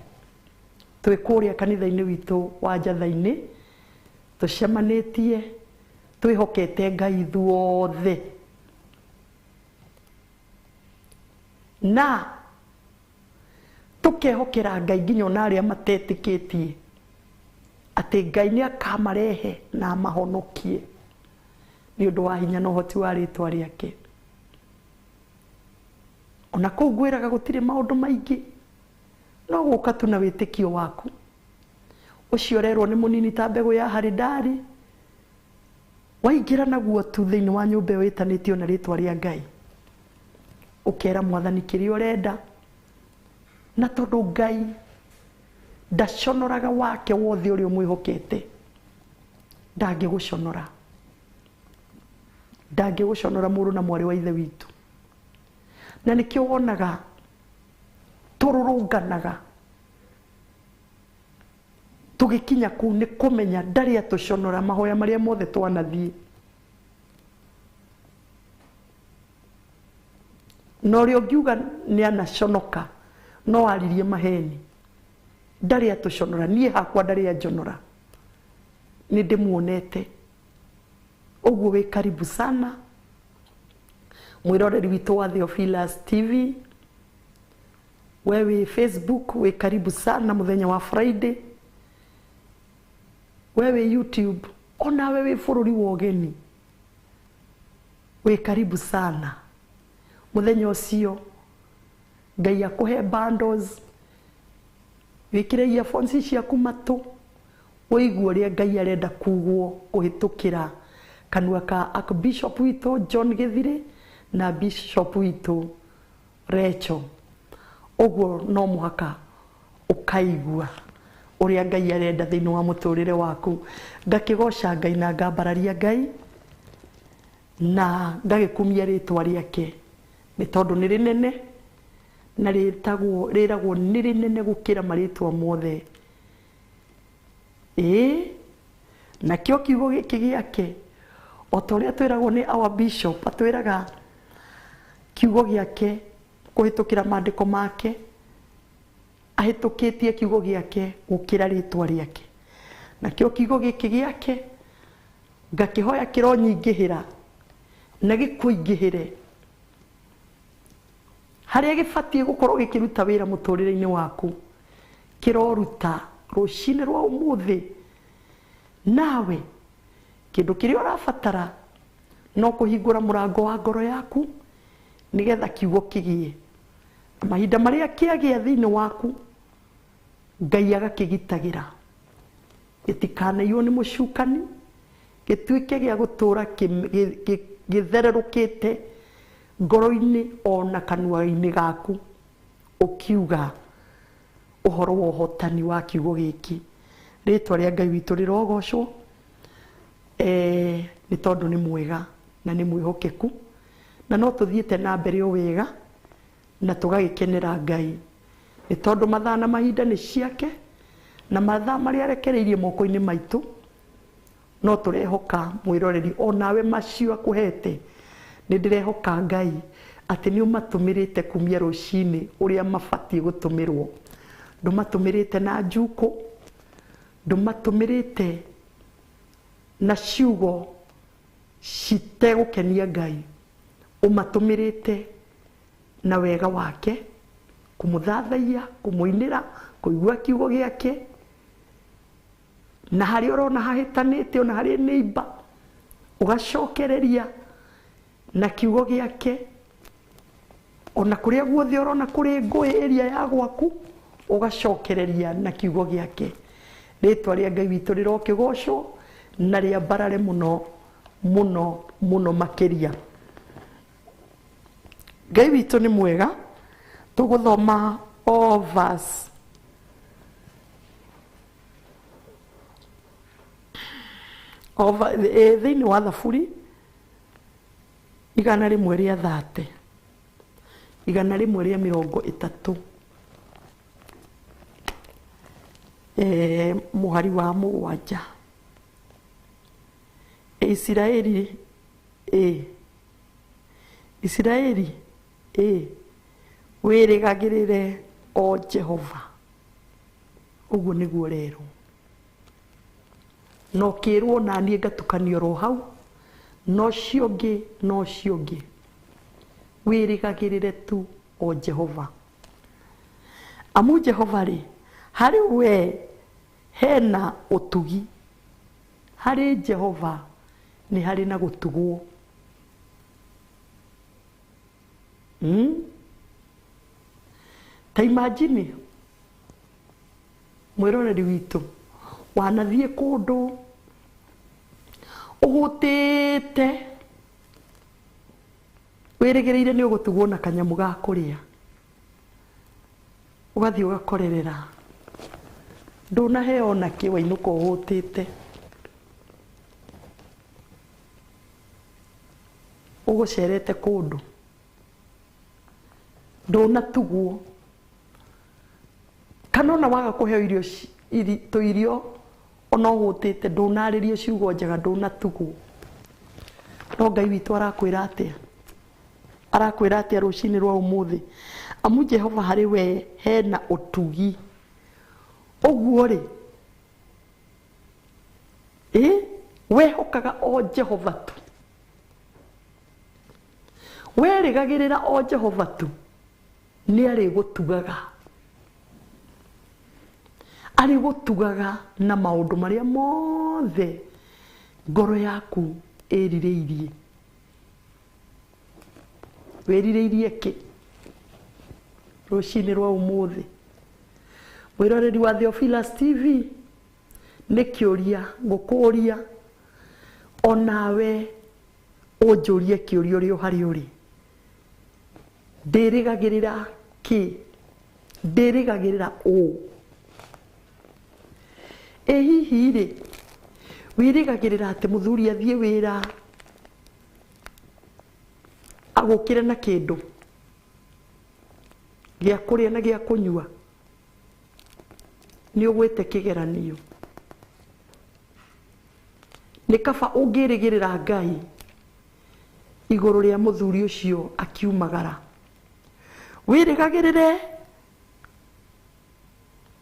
C: twĩ kũrĩa kanitha-inĩ witũ wa Njatha-inĩ tũcemanĩtie twĩhokete Ngai ithuothe na tũkehokera Ngai nginya ona arĩa matetĩkĩtie atĩ Ngai nĩ akamarehe na amahonokie nĩ ũndũ wa hinya na ũhoti wa rĩtwa rĩake. Ona kũu ngwĩraga gũtirĩ maũndũ maingĩ, no gũka tu na wĩtĩkio waku ũcio ũrerwo nĩ mũnini ta mbegũ ya haridari, waingĩra naguo tu thĩinĩ wa nyũmba ĩyo ĩtanĩtio na rĩtwa rĩa Ngai, ũkera Mwathani kĩrĩa ũrenda, na tondũ Ngai ndaconoraga wake wothe ũrĩa ũmwĩhokete, ndangĩgũconora, ndangĩgũconora mũrũ na mwarĩ wa ithe witũ. Na nĩkĩo wonaga tũrũrũnganaga tũgĩkinya kũu, nĩ kũmenya ndarĩ atũconora mahoya marĩa mothe twanathiĩ. Na ũrĩa ũngiuga nĩ anaconoka no aririe maheni, ndarĩ atũconora. Niĩ hakwa ndarĩ anjonora, nĩ ndĩmuonete. Ũguo wĩ karibu sana mwĩroreri witũ wa Theophilus TV, we wĩ Facebook wĩ karibu sana mũthenya wa Friday, we wĩ YouTube onawe wĩ bũrũri wa ũgeni wĩ karibu sana mũthenya ũcio. Ngai akũhe bundles, wĩkĩre earphones ciaku matũ, ũigue ũrĩa Ngai arenda kugwo kũhĩtũkĩra kanua ka Archbishop witũ John Gĩthirĩ na Bishop witũ Rachel. Ũguo no mũhaka ũkaigua ũrĩa Ngai arenda thĩinĩ wa mũtũrĩre waku. Ngakĩgoca Ngai na ngambararia Ngai na ngagĩkumia rĩtwa rĩake, nĩ tondũ nĩ rĩnene na rĩtagwo rĩragwo nĩ rĩnene gũkĩra marĩtwa mothe. Ĩĩ, nakĩo kiugo gĩkĩ gĩake o ta ũrĩa twĩragwo nĩ our bishop, atwĩraga kiugo gĩake kũhĩtũkĩra maandĩko make, ahĩtũkĩtie kiugo gĩake gũkĩra rĩtwa rĩake. Nakĩo kiugo gĩkĩ gĩake ngakĩhoya kĩronyingĩhĩra na gĩkũingĩhĩre harĩa gĩbatiĩ gũkorwo gĩkĩruta wĩra mũtũrĩre-inĩ waku, kĩroruta rũcinĩ rwa ũmũthĩ. Nawe kĩndũ kĩrĩa ũrabatara no kũhingũra mũrango wa ngoro yaku nĩgetha kiugo kĩgĩe. Mahinda marĩa kĩagĩa thĩinĩ waku, Ngai agakĩgitagĩra gĩtikanaiywo nĩ mũcukani, gĩtuĩke gĩa gũtũra gĩthererũkĩte ngoro-inĩ ona kanua-inĩ gaku, ũkiuga ũhoro wa ũhotani wa kiugo gĩkĩ. Rĩtwa rĩa Ngai witũ rĩrogocwo, nĩ tondũ nĩ mwega na nĩ mwĩhokeku, na no tũthiĩte na mbere o wega na tũgagĩkenera Ngai, nĩ tondũ mathaa na mahinda nĩ ciake, na mathaa marĩa arekereirie moko-inĩ maitũ no tũrehoka mwĩroreri onawe macio akũhete. Nĩ ndĩrehoka Ngai atĩ nĩ ũmatũmĩrĩte kumia rũcinĩ ũrĩa mabatiĩ gũtũmĩrwo. Ndũmatũmĩrĩte na njukũ, ndũmatũmĩrĩte na ciugo citegũkenia Ngai, ũmatũmĩrĩte na wega wake, kũmũthathaiya, kũmũinĩra, kũigua kiugo gĩake, na harĩa ũrona hahĩtanĩte ona harĩ neighbor ũgacokereria na kiugo gĩake, ona kũrĩa guothe ũrona kũrĩ ngũĩ area ya gwaku ũgacokereria na kiugo gĩake. Rĩtwa rĩa Ngai witũ rĩrokĩgocwo na rĩambarare mũno mũno mũno makĩria. Ngai witũ nĩ mwega. Tũgũthoma o verse thĩinĩ wa Thaburi 130, 130, mũhari wa 7. Isiraeli, Isiraeli, wĩrĩgagĩrĩre o Jehova. Ũguo nĩguo rero no kĩrwo na niĩ ngatukanio ro hau, no cio ũngĩ, no cio ũngĩ. Wĩrĩgagĩrĩre tu o Jehova. Amu Jehova rĩ, harĩ we hena ũtugi, harĩ Jehova nĩ harĩ na gũtugwo. Ta imagine mwĩroreri witũ wanathiĩ kũndũ ũhũtĩte, wĩrĩgĩrĩire nĩ ũgũtugwo na kanyamũ ga kũrĩa, ũgathiĩ ũgakorerera, ndũnaheo ona kĩ, wainũka ũhũtĩte, ũgũcerete kũndũ ndũnatugwo, kana ona waga kũheo irio tũirio ona ũhũtĩte, ndũnarĩrio ciugo njega, ndũnatugwo. No Ngai witũ arakwĩra atĩa? Arakwĩra atĩa rũcinĩ rwa ũmũthĩ? Amu Jehova harĩ we hena ũtugi. Ũguo rĩ, wehokaga o Jehova tu, werĩgagĩrĩra o Jehova tu, nĩ arĩgũtugaga. Arĩgũtugaga na maũndũ marĩa mothe ngoro yaku ĩrirĩirie. Wĩrirĩirie kĩ rũcinĩ rwa ũmũthĩ? Mwĩroreri wa Theophilus TV, nĩ kĩũria ngũkũria, onawe ũnjũrie kĩũria ũrĩ o harĩa ũrĩ. Ndĩrĩgagĩrĩra kĩ? Ndĩrĩgagĩrĩra ũ? Ĩ hihi rĩ, wĩrĩgagĩrĩra atĩ mũthuri athiĩ wĩra agũkĩre na kĩndũ gĩa kũrĩa na gĩa kũnyua, nĩ ũgwĩte kĩgeranio? Nĩ kaba ũngĩrĩgĩrĩra Ngai igũrũ rĩa mũthuri ũcio akiumagara. Wĩrĩgagĩrĩre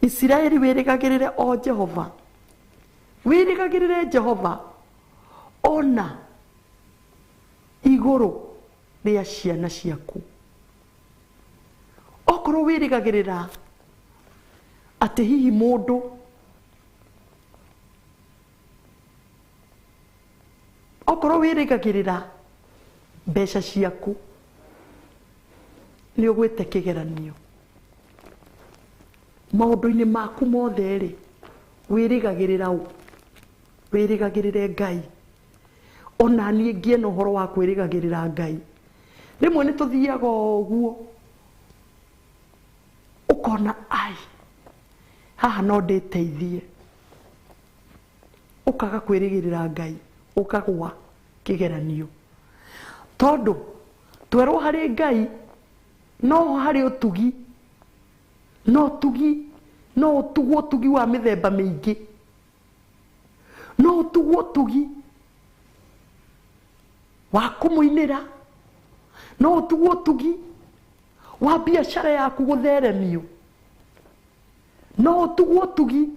C: Isiraeli, wĩrĩgagĩrĩre o Jehova, wĩrĩgagĩrĩre Jehova ona igũrũ rĩa ciana ciaku. Okorwo wĩrĩgagĩrĩra atĩ hihi mũndũ okorwo wĩrĩgagĩrĩra mbeca ciaku, nĩ ũgwĩte kĩgeranio. Maũndũ-inĩ maku mothe rĩ, wĩrĩgagĩrĩra ũ? Wĩrĩgagĩrĩre Ngai. Ona niĩ ngĩe na ũhoro wa kwĩrĩgagĩrĩra Ngai. Rĩmwe nĩ tũthiaga ũguo ũkona ai haha no ndĩteithie, ũkaga kwĩrĩgĩrĩra Ngai, ũkagwa kĩgeranio. Tondũ twerwo harĩ Ngai no harĩ ũtugi, no ũtugi, no ũtugwo ũtugi wa mĩthemba mĩingĩ, no ũtugwo ũtugi wa kũmũinĩra, no ũtugwo ũtugi wa biacara yaku gũtheremio, no ũtugwo ũtugi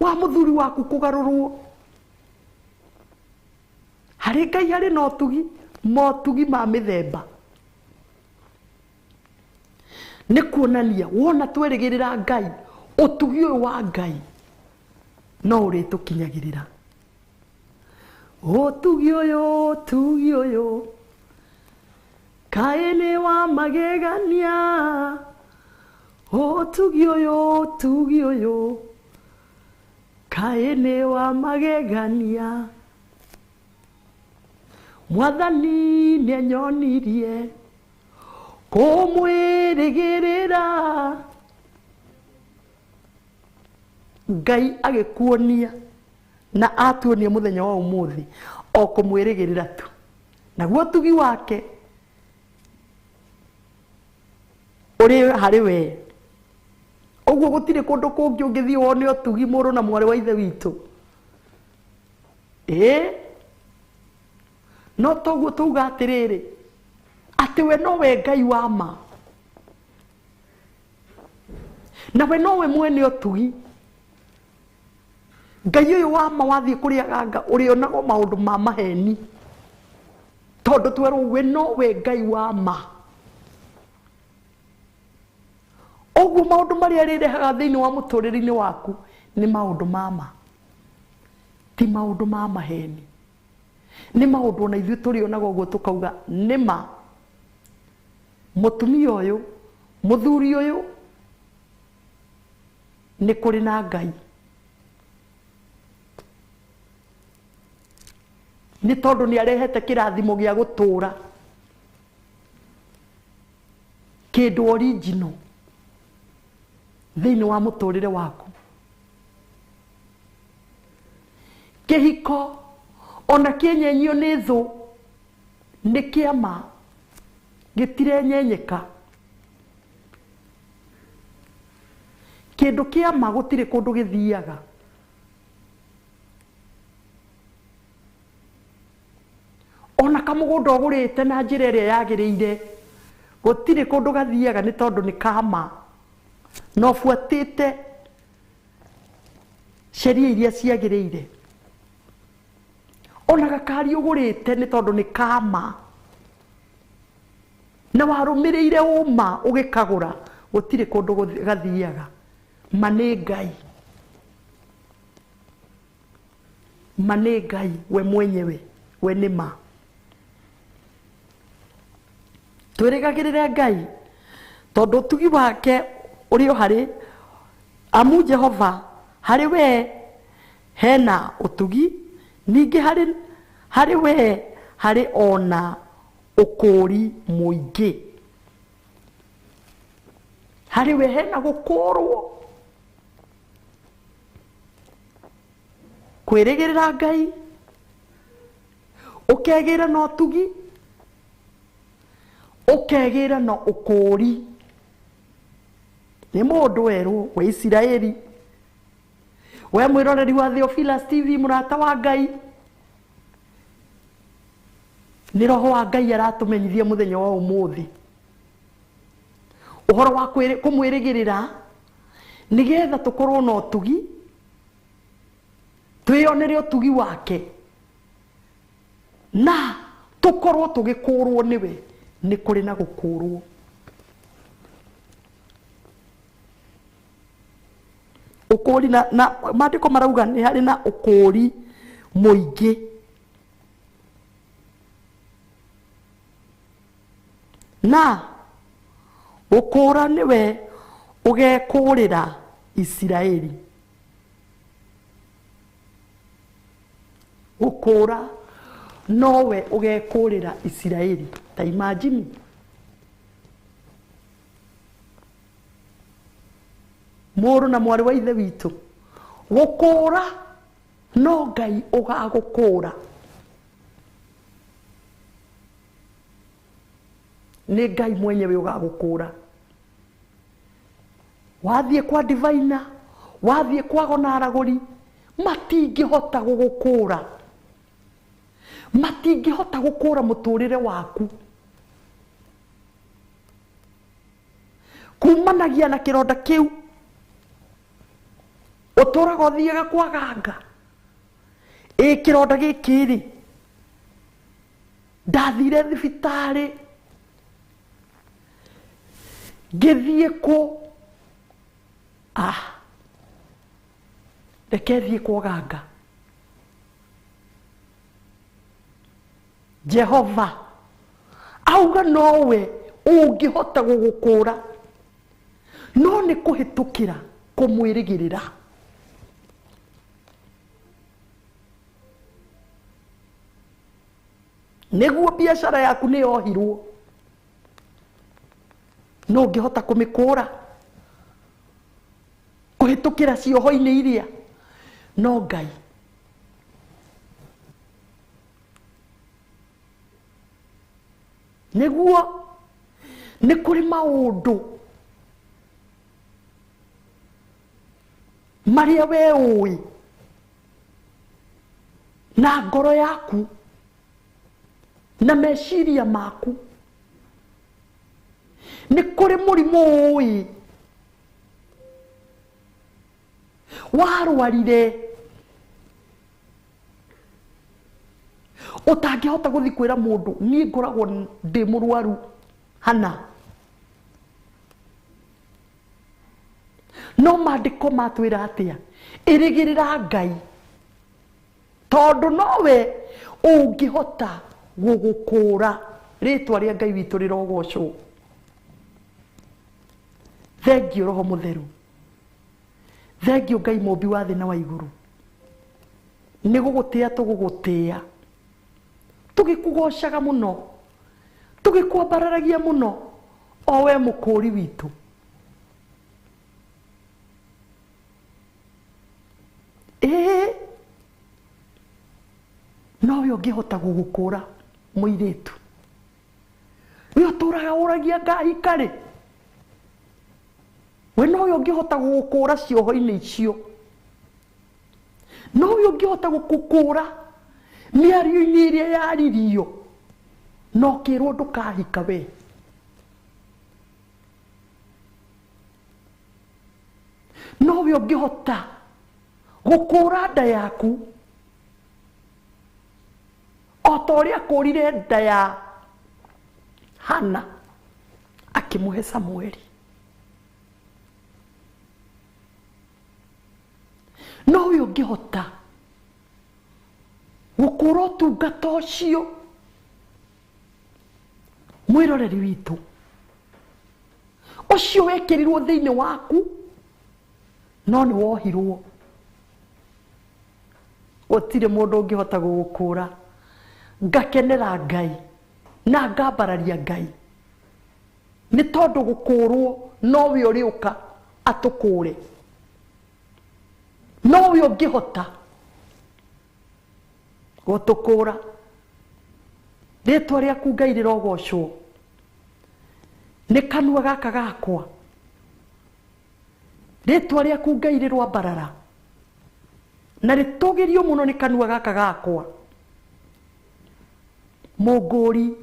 C: wa mũthuri waku kũgarũrwo. Harĩ Ngai harĩ na ũtugi, motugi ma mĩthemba. Nĩ kuonania wona twerĩgĩrĩra Ngai, ũtugi ũyũ wa Ngai no ũrĩtũkinyagĩrĩra. Ũtugi ũyũ, ũtugi ũyũ, kaĩ nĩ wa magegania. Ũtugi ũyũ, ũtugi ũyũ, kaĩ nĩ wa magegania. Mwathani nĩanyonirie Kũmwĩrĩgĩrĩra Ngai agĩkuonia na atuonia mũthenya wa ũmũthĩ o kũmwĩrĩgĩrĩra tu, naguo ũtugi wake ũrĩ harĩ we. Ũguo gũtirĩ kũndũ kũngĩ ũngĩthiĩ wone ũtugi mũrũ na mwarĩ wa ithe witũ. Ĩĩ, no toguo tuga atĩrĩrĩ, atĩ we nowe Ngai wa ma, na we nowe mwene ũtugi. Ngai ũyũ wa ma wathiĩ kũrĩ aganga ũrĩonagwo maũndũ ma maheni, tondũ twerwo we nowe Ngai wa ma. Ũguo maũndũ marĩa arĩrehaga thĩinĩ wa mũtũrĩre-inĩ waku nĩ maũndũ ma ma, ti maũndũ ma maheni. Nĩ maũndũ ona ithuĩ tũrĩonaga ũguo tũkauga nĩ ma, mũtumia ũyũ, mũthuri ũyũ, nĩ kũrĩ na Ngai. Nĩ tondũ nĩ arehete kĩrathimo gĩa gũtũũra, kĩndũ original thĩinĩ wa mũtũrĩre waku. Kĩhiko ona kĩenyenyio nĩ thũ nĩ kĩama, gĩtirenyenyeka. Kĩndũ kĩama gũtirĩ kũndũ gĩthiaga. Ona kamũgũnda ũgũrĩte na njĩra ĩrĩa yagĩrĩire gũtirĩ kũndũ gathiaga, nĩ tondũ nĩ kama na ũbuatĩte sheria iria ciagĩrĩire. Ona gakari ũgũrĩte nĩ tondũ nĩ kama na warũmĩrĩire ũma ũgĩkagũra, gũtirĩ kũndũ gathiaga. Ma nĩ Ngai, ma nĩ Ngai we mwenyewe, we nĩ ma. Twĩrĩgagĩrĩre Ngai tondũ ũtugi wake ũrĩ o harĩ amu Jehova, harĩ we hena ũtugi, ningĩ harĩ we harĩ ona ũkũũri mũingĩ. Harĩ we hena gũkũũrwo. Kwĩrĩgĩrĩra Ngai, ũkegĩra na ũtugi, ũkegĩra na ũkũũri. Nĩ mũndũ werũ wa Isiraeli. We mwĩroreri wa Theophilus TV, mũrata wa Ngai, nĩ roho wa Ngai aratũmenyithia mũthenya wa ũmũthĩ ũhoro wa kũmwĩrĩgĩrĩra, nĩgetha tũkorwo na ũtugi, twĩyonere ũtugi wake na tũkorwo tũgĩkũũrwo nĩwe. Nĩ kũrĩ na gũkũũrwo. Ũkũũri na maandĩko marauga nĩ harĩ na ũkũũri mũingĩ. Na gũkũũra nĩwe ũgekũũrĩra Isiraeli. Gũkũũra nowe ũgekũũrĩra Isiraeli. Ta imagine. Mũrũ na mwarĩ wa ithe witũ, gũkũũra no Ngai ũgagũkũũra. Nĩ Ngai mwenyewe ũgagũkũũra. Wathiĩ kwa divina, wathiĩ kwa gona aragũri, matingĩhota gũgũkũũra. Matingĩhota gũkũũra mũtũrĩre waku. Kumanagia na kĩronda kĩu ũtũraga ũthiaga kwa ganga. Ĩ kĩronda gĩkĩ rĩ, ndathire thibitarĩ, ngĩthiĩ kũ? Ah, reke thiĩ kwa ganga. Jehova auga nowe ũngĩhota gũgũkũũra, no nĩ kũhĩtũkĩra kũmwĩrĩgĩrĩra. Nĩguo biacara yaku nĩ yohirwo, No ũngĩhota kũmĩkũra kũhĩtũkĩra cioho-inĩ iria no Ngai. Nĩguo nĩ kũrĩ maũndũ marĩa we ũĩ na ngoro yaku na meciria maku. Nĩ kũrĩ mũrimũ ũĩ warwarire ũtangĩhota gũthiĩ kwĩra mũndũ niĩ ngoragwo ndĩ mũrwaru hana. No maandĩko matwĩra atĩa? Ĩrĩgĩrĩra Ngai, tondũ nowe ũngĩhota gũgũkũra. Rĩtwa rĩa Ngai witũ rĩrogocwo. Thengiũ Roho Mũtheru, thengiũ Ngai mũmbi wa thĩ na wa igũrũ. Nĩ gũgũtĩa tũgũgũtĩa, tũgĩkũgocaga mũno, tũgĩkwambararagia mũno, o we mũkũri witũ. Ĩĩ, nowe ũngĩhota gũgũkũra mũirĩtu. We ũtũraga ũragia ngahika rĩ, we nowe ũngĩhota gũgũkũra cioho-inĩ icio, nowe ũngĩhota gũkũkũra mĩario-inĩ ĩrĩa yaririo na ũkĩrwo ndũkahika we. Nowe ũngĩhota gũkũra nda yaku o ta ũrĩa akũrire nda ya Hana akĩmũhe Samueli. Nowe ũngĩhota gũkũra ũtungata ũcio mwĩroreri witũ ũcio wekĩrirwo thĩinĩ waku no nĩ wohirwo. Gũtirĩ mũndũ ũngĩhota gũgũkũra. Ngakenera Ngai na ngambararia Ngai nĩ tondũ gũkũrwo nowe ũrĩũka atũkũre, nowe ũngĩhota gũtũkũra. Rĩtwa rĩaku Ngai rĩrogocwo. Nĩ kanua gaka gakwa, rĩtwa rĩaku Ngai rĩroambarara na rĩtũgĩrio mũno nĩ kanua gaka gakwa. Mũngũri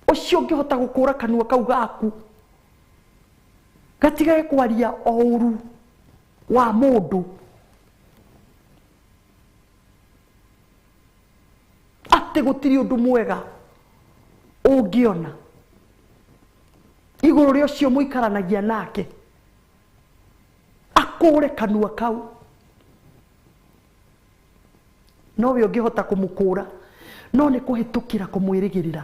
C: ũcio ũngĩhota gũkũra kanua kau gaku gatigage kwaria o ũru wa mũndũ, atĩ gũtirĩ ũndũ mwega ũngĩona igũrũ rĩa ũcio mũikaranagia nake, akũre kanua kau. Nowe ũngĩhota kũmũkũra, no nĩ kũhĩtũkĩra kũmwĩrĩgĩrĩra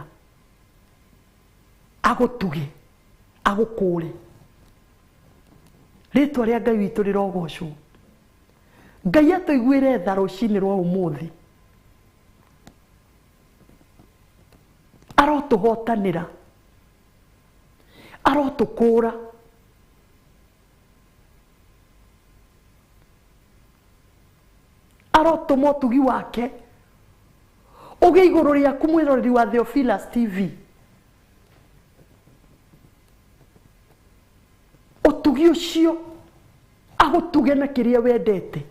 C: agũtuge agũkũre. Rĩtwa rĩa Ngai witũ rĩrogocwo. Ngai atũiguĩre tha rũcinĩ rwa ũmũthĩ, arotũhotanĩra, arotũkũra. Arotũma ũtugi wake ũgĩe igũrũ rĩaku mwĩroreri wa Theophilus TV. Ũtugi ũcio agũtuge na kĩrĩa wendete,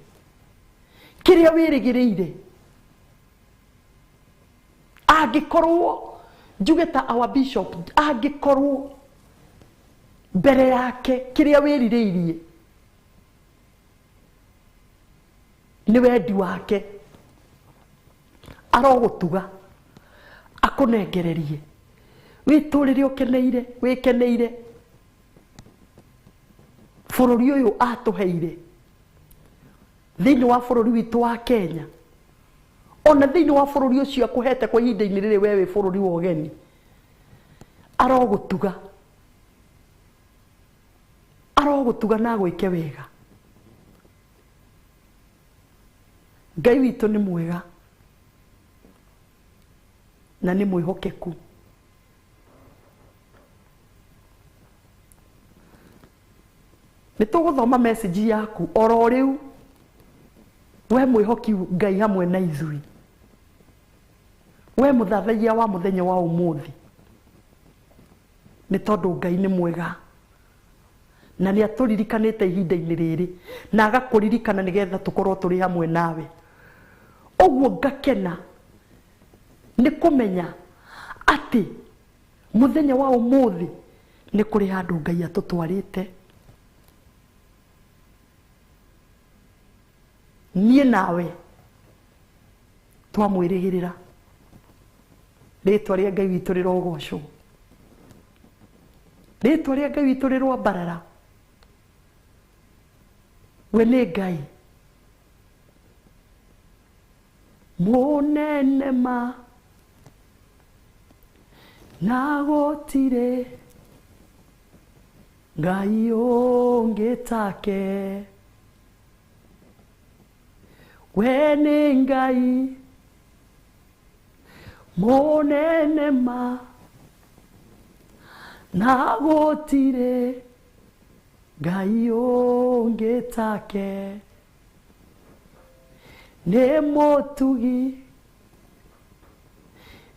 C: kĩrĩa wĩrĩgĩrĩire. Angĩkorwo njuge ta our bishop, angĩkorwo mbere yake kĩrĩa wĩrirĩirie nĩ wendi wake, arogũtuga akũnengererie wĩtũrĩre ũkeneire, wĩkeneire bũrũri ũyũ atũheire thĩinĩ wa bũrũri witũ wa Kenya, ona thĩinĩ wa bũrũri ũcio akũhete kwa ihinda-inĩ rĩrĩ we wĩ bũrũri wa ũgeni. Arogũtuga, arogũtuga na agwĩke wega. Ngai witũ nĩ mwega na nĩ mwĩhokeku. Nĩ tũgũthoma message yaku oro rĩu. We mwĩhoki Ngai hamwe na ithuĩ. We mũthathaiya wa mũthenya wa ũmũthĩ. Nĩ tondũ Ngai nĩ mwega. Na nĩ atũririkanĩte ihinda-inĩ rĩrĩ na agakũririkana nĩgetha tũkorwo tũrĩ hamwe nawe. Ũguo ngakena nĩ kũmenya atĩ mũthenya wa ũmũthĩ nĩ kũrĩ handũ Ngai atũtwarĩte. Niĩ nawe twamwĩrĩgĩrĩra. Rĩtwa rĩa Ngai witũ rĩrogocwo. Rĩtwa rĩa Ngai witũ rĩroambarara. We nĩ Ngai mũnene ma na gũtirĩ Ngai ũngĩ take. We nĩ Ngai mũnene ma na gũtirĩ Ngai ũngĩ take. Nĩ mũtugi,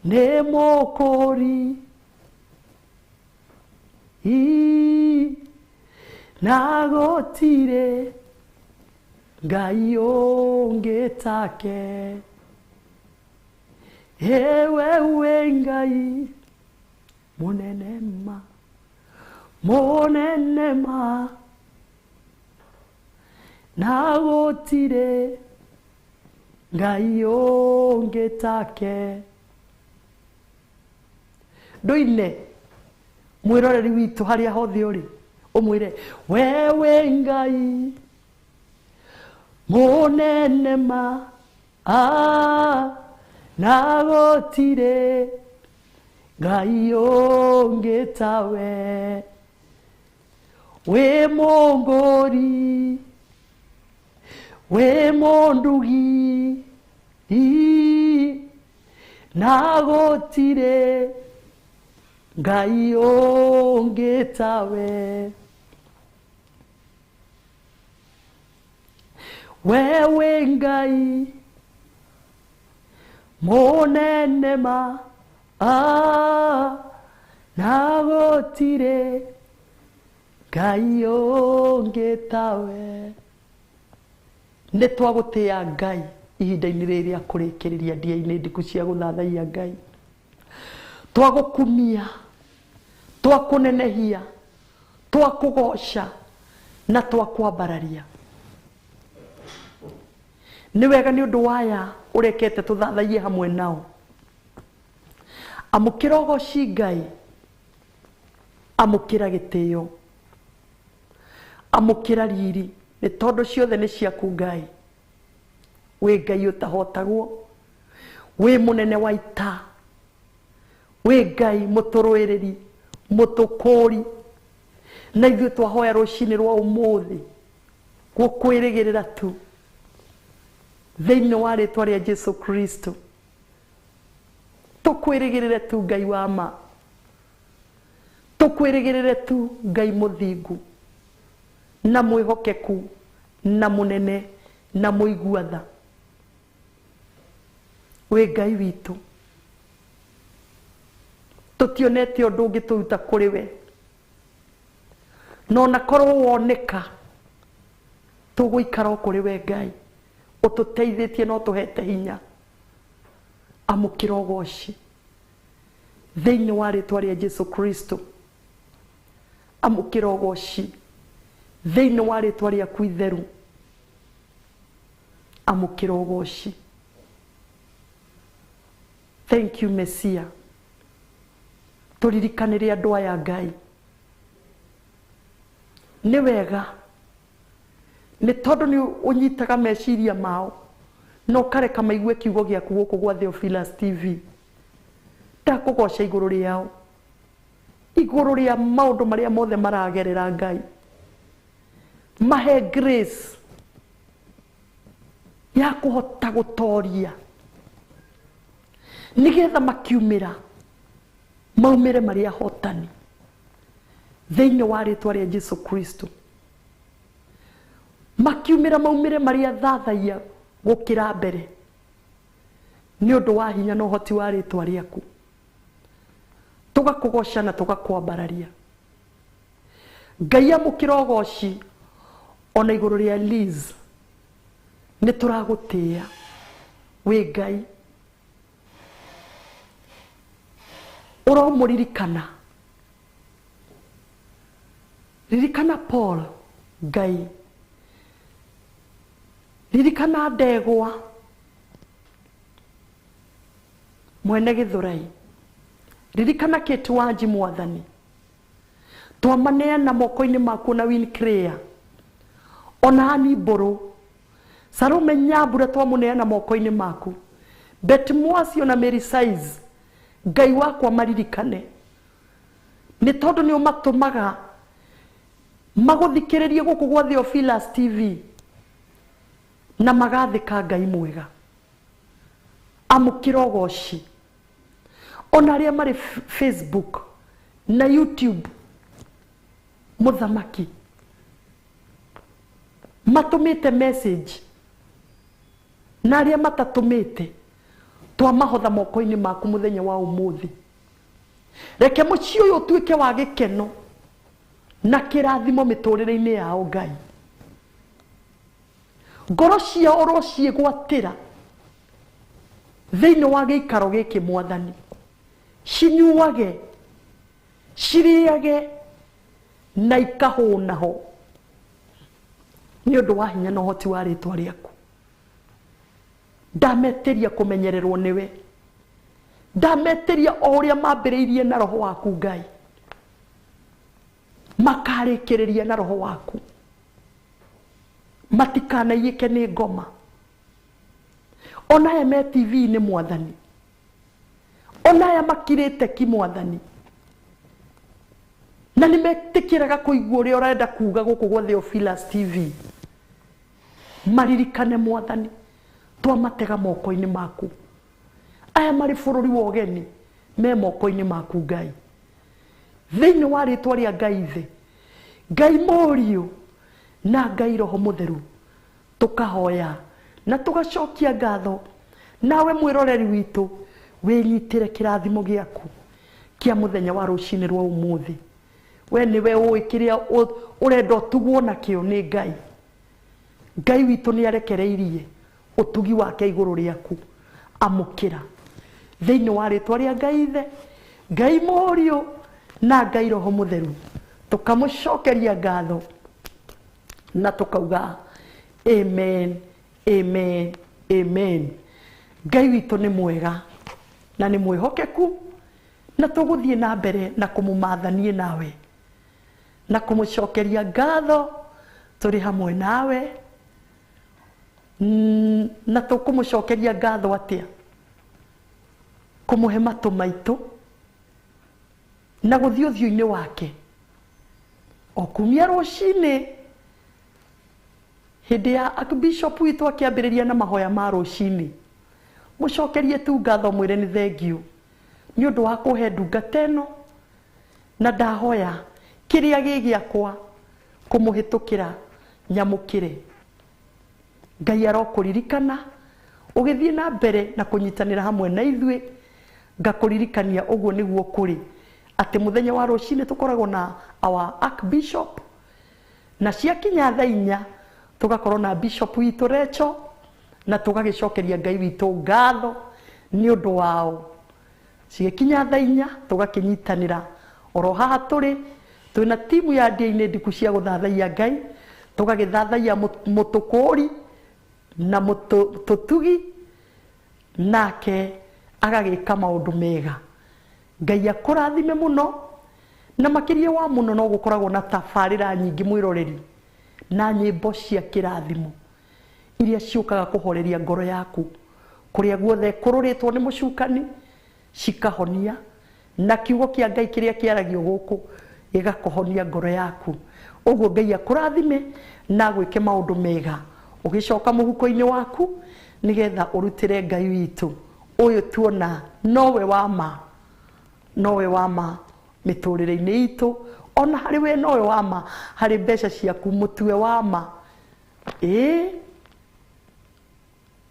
C: nĩ mũkũri, na gũtirĩ Ngai ũngĩ take. Ewe wĩ Ngai mũnene ma, mũnene ma, na gũtirĩ Ngai ũngĩ take. Ndũine mwĩroreri witũ harĩa hothe ũrĩ, ũmwĩre we wĩ Ngai mũnene ma, na gũtirĩ Ngai ũngĩ tawe. Wĩ mũngũri, wĩ mũndugi, na gũtirĩ Ngai ũngĩ tawe. We wĩ Ngai mũnene ma, na gũtirĩ Ngai ũngĩ tawe. Nĩ twagũtĩĩa Ngai ihinda-inĩ rĩrĩ rĩa kũrĩkĩrĩria ndia-inĩ ndiku cia gũthathaiya Ngai. Twagũkumia, twakũnenehia, twakũgoca na twakwambararia. Nĩ wega nĩ ũndũ waya ũrekete tũthathaiye hamwe nao. Amũkĩra ũgoci Ngai, amũkĩra gĩtĩo, amũkĩra riri, nĩ tondũ ciothe nĩ ciaku Ngai. Wĩ Ngai ũtahotagwo, wĩ mũnene wa ita, wĩ Ngai mũtũrũĩrĩri, mũtũkũri. Na ithuĩ twahoya rũcinĩ rwa ũmũthĩ gũkwĩrĩgĩrĩra tu thĩinĩ wa rĩtwa rĩa Jesu Kristo. Tũkwĩrĩgĩrĩre tu Ngai wa ma, tũkwĩrĩgĩrĩre tu Ngai mũthingu na mwĩhokeku na mũnene na mũigua tha. Wĩ Ngai witũ, tũtionete ũndũ ũngĩ tũruta kũrĩ we, no na korwo woneka tũgũikara o kũrĩ we Ngai, ũtũteithĩtie na ũtũhete hinya. Amũkĩra ũgoci thĩinĩ wa rĩtwa rĩa Jesu Kristo. Amũkĩra ũgoci thĩinĩ wa rĩtwa rĩaku itheru. Amũkĩra ũgoci. Thank you Messia. Tũririkanĩre andũ aya Ngai. Nĩ wega nĩ tondũ nĩ ũnyitaga meciria mao na ũkareka maigue kiugo gĩaku gũkũ gwa Theophilus TV. Ndakũgoca igũrũ rĩao, igũrũ rĩa maũndũ marĩa mothe maragerera Ngai. Mahe grace ya kũhota gũtoria nĩgetha makiumĩra maumĩre marĩ ahotani thĩinĩ wa rĩtwa rĩa Jesu Kristo. Makiumĩra maumĩre marĩ athathaiya gũkĩra mbere nĩ ũndũ wa hinya na ũhoti wa rĩtwa rĩaku. Tũgakũgoca na tũgakwambararia. Ngai amũkĩra ũgoci ona igũrũ rĩa Liz. Nĩ tũragũtĩĩa wĩ Ngai. Ũromũririkana. Ririkana Paul Ngai. Ririkana ndegwa mwene Gĩthũrai. Ririkana Kate Wanji mwathani. Twamaneana moko-inĩ maku na Wincrea ona Ani Mbũrũ. Salome Nyambura twamũneana moko-inĩ maku. Bet Mwasi ona Mary Size Ngai wakwa maririkane. Nĩ tondũ nĩ ũmatũmaga magũthikĩrĩrie gũkũ gwa Theophilus TV na magathĩka Ngai mwega. Amũkĩra ũgoci. Ona arĩa marĩ Facebook na YouTube mũthamaki matũmĩte message na arĩa matatũmĩte twamahotha moko-inĩ maku mũthenya wa ũmũthĩ. Reke mũciĩ ũyũ ũtuĩke wa gĩkeno na kĩrathimo mĩtũrĩre-inĩ yao Ngai. Ngoro ciao ũrociĩgwatĩra thĩinĩ wa gĩikaro gĩkĩ mwathani. Cinyuage, cirĩage na ikahũnaho nĩ ũndũ wa hinya na ũhoti wa rĩtwa rĩaku. Ndametĩria kũmenyererwo nĩwe. Ndametĩria o ũrĩa mambĩrĩirie na roho waku Ngai. Makarĩkĩrĩria na roho waku. Matikanaiyĩke nĩ ngoma. Ona aya me TV-inĩ mwathani. Ona aya makirĩte ki mwathani. Na nĩ metĩkĩraga kũigua ũrĩa ũrenda kuga gũkũ gwa Theophilus TV. Maririkane mwathani. Twamatega moko-inĩ maku. Aya marĩ bũrũri wa ũgeni me moko-inĩ maku Ngai. Thĩinĩ wa rĩtwa rĩa Ngai Ithe, Ngai Mũriũ na Ngai Roho Mũtheru, tũkahoya na tũgacokia ngatho. Nawe mwĩroreri witũ wĩnyitĩre kĩrathimo gĩaku kĩa mũthenya wa rũcinĩ rwa ũmũthĩ. We nĩwe ũĩ kĩrĩa ũrenda ũtugwo nakĩo nĩ Ngai. Ngai witũ nĩ arekereirie ũtugi wake igũrũ rĩaku. Amũkĩra thĩinĩ wa rĩtwa rĩa Ngai Ithe, Ngai Mũriũ na Ngai Roho Mũtheru. Tũkamũcokeria ngatho na tũkauga amen, amen, amen. Ngai witũ nĩ mwega na nĩ mwĩhokeku, na tũgũthiĩ na mbere na kũmũmatha niĩ nawe na kũmũcokeria ngatho tũrĩ hamwe nawe. Na tũkũmũcokeria ngatho atĩa? Kũmũhe matũ maitũ na gũthiĩ ũthiũ-inĩ wake o kumia rũcinĩ hĩndĩ ya Archbishop witũ akĩambĩrĩria na mahoya ma rũcinĩ. Mũcokerie tu ngatho mwĩre nĩ thengiũ nĩ ũndũ wa kũhe ndungata ĩno, na ndahoya kĩrĩa gĩ gĩakwa kũmũhĩtũkĩra nyamũkĩre. Ngai arokũririkana ũgĩthiĩ na mbere na kũnyitanĩra hamwe na ithuĩ. Ngakũririkania ũguo nĩguo kũrĩ atĩ mũthenya wa rũcinĩ tũkoragwo na our Archbishop, na ciakinya thaa inya tũgakorwo na Bishop witũ Rachel, na tũgagĩcokeria Ngai witũ ngatho nĩ ũndũ wao. Cigĩkinya thaa inya tũgakĩnyitanĩra oro haha tũrĩ twĩna timu ya ndĩa-inĩ ndiku cia gũthathaiya Ngai, tũgagĩthathaiya mũtũkũri na mũtũtugi, nake agagĩka maũndũ mega. Ngai akũrathime mũno, na makĩria wa mũno no gũkoragwo na tabarĩra nyingĩ mwĩroreri na nyĩmbo cia kĩrathimo iria ciũkaga kũhoreria ngoro yaku kũrĩa guothe kũrũrĩtwo nĩ mũcukani, cikahonia, na kiugo kĩa Ngai kĩrĩa kĩaragio gũkũ gĩgakũhonia ngoro yaku. Ũguo Ngai akũrathime na agwĩke maũndũ mega ũgĩcoka mũhuko-inĩ waku, nĩgetha ũrutĩre Ngai witũ ũyũ tuona nowe wa ma, nowe wa ma mĩtũrĩre-inĩ itũ, ona harĩ we nowe wa ma harĩ mbeca ciaku, mũtue wa ma. Ĩĩ,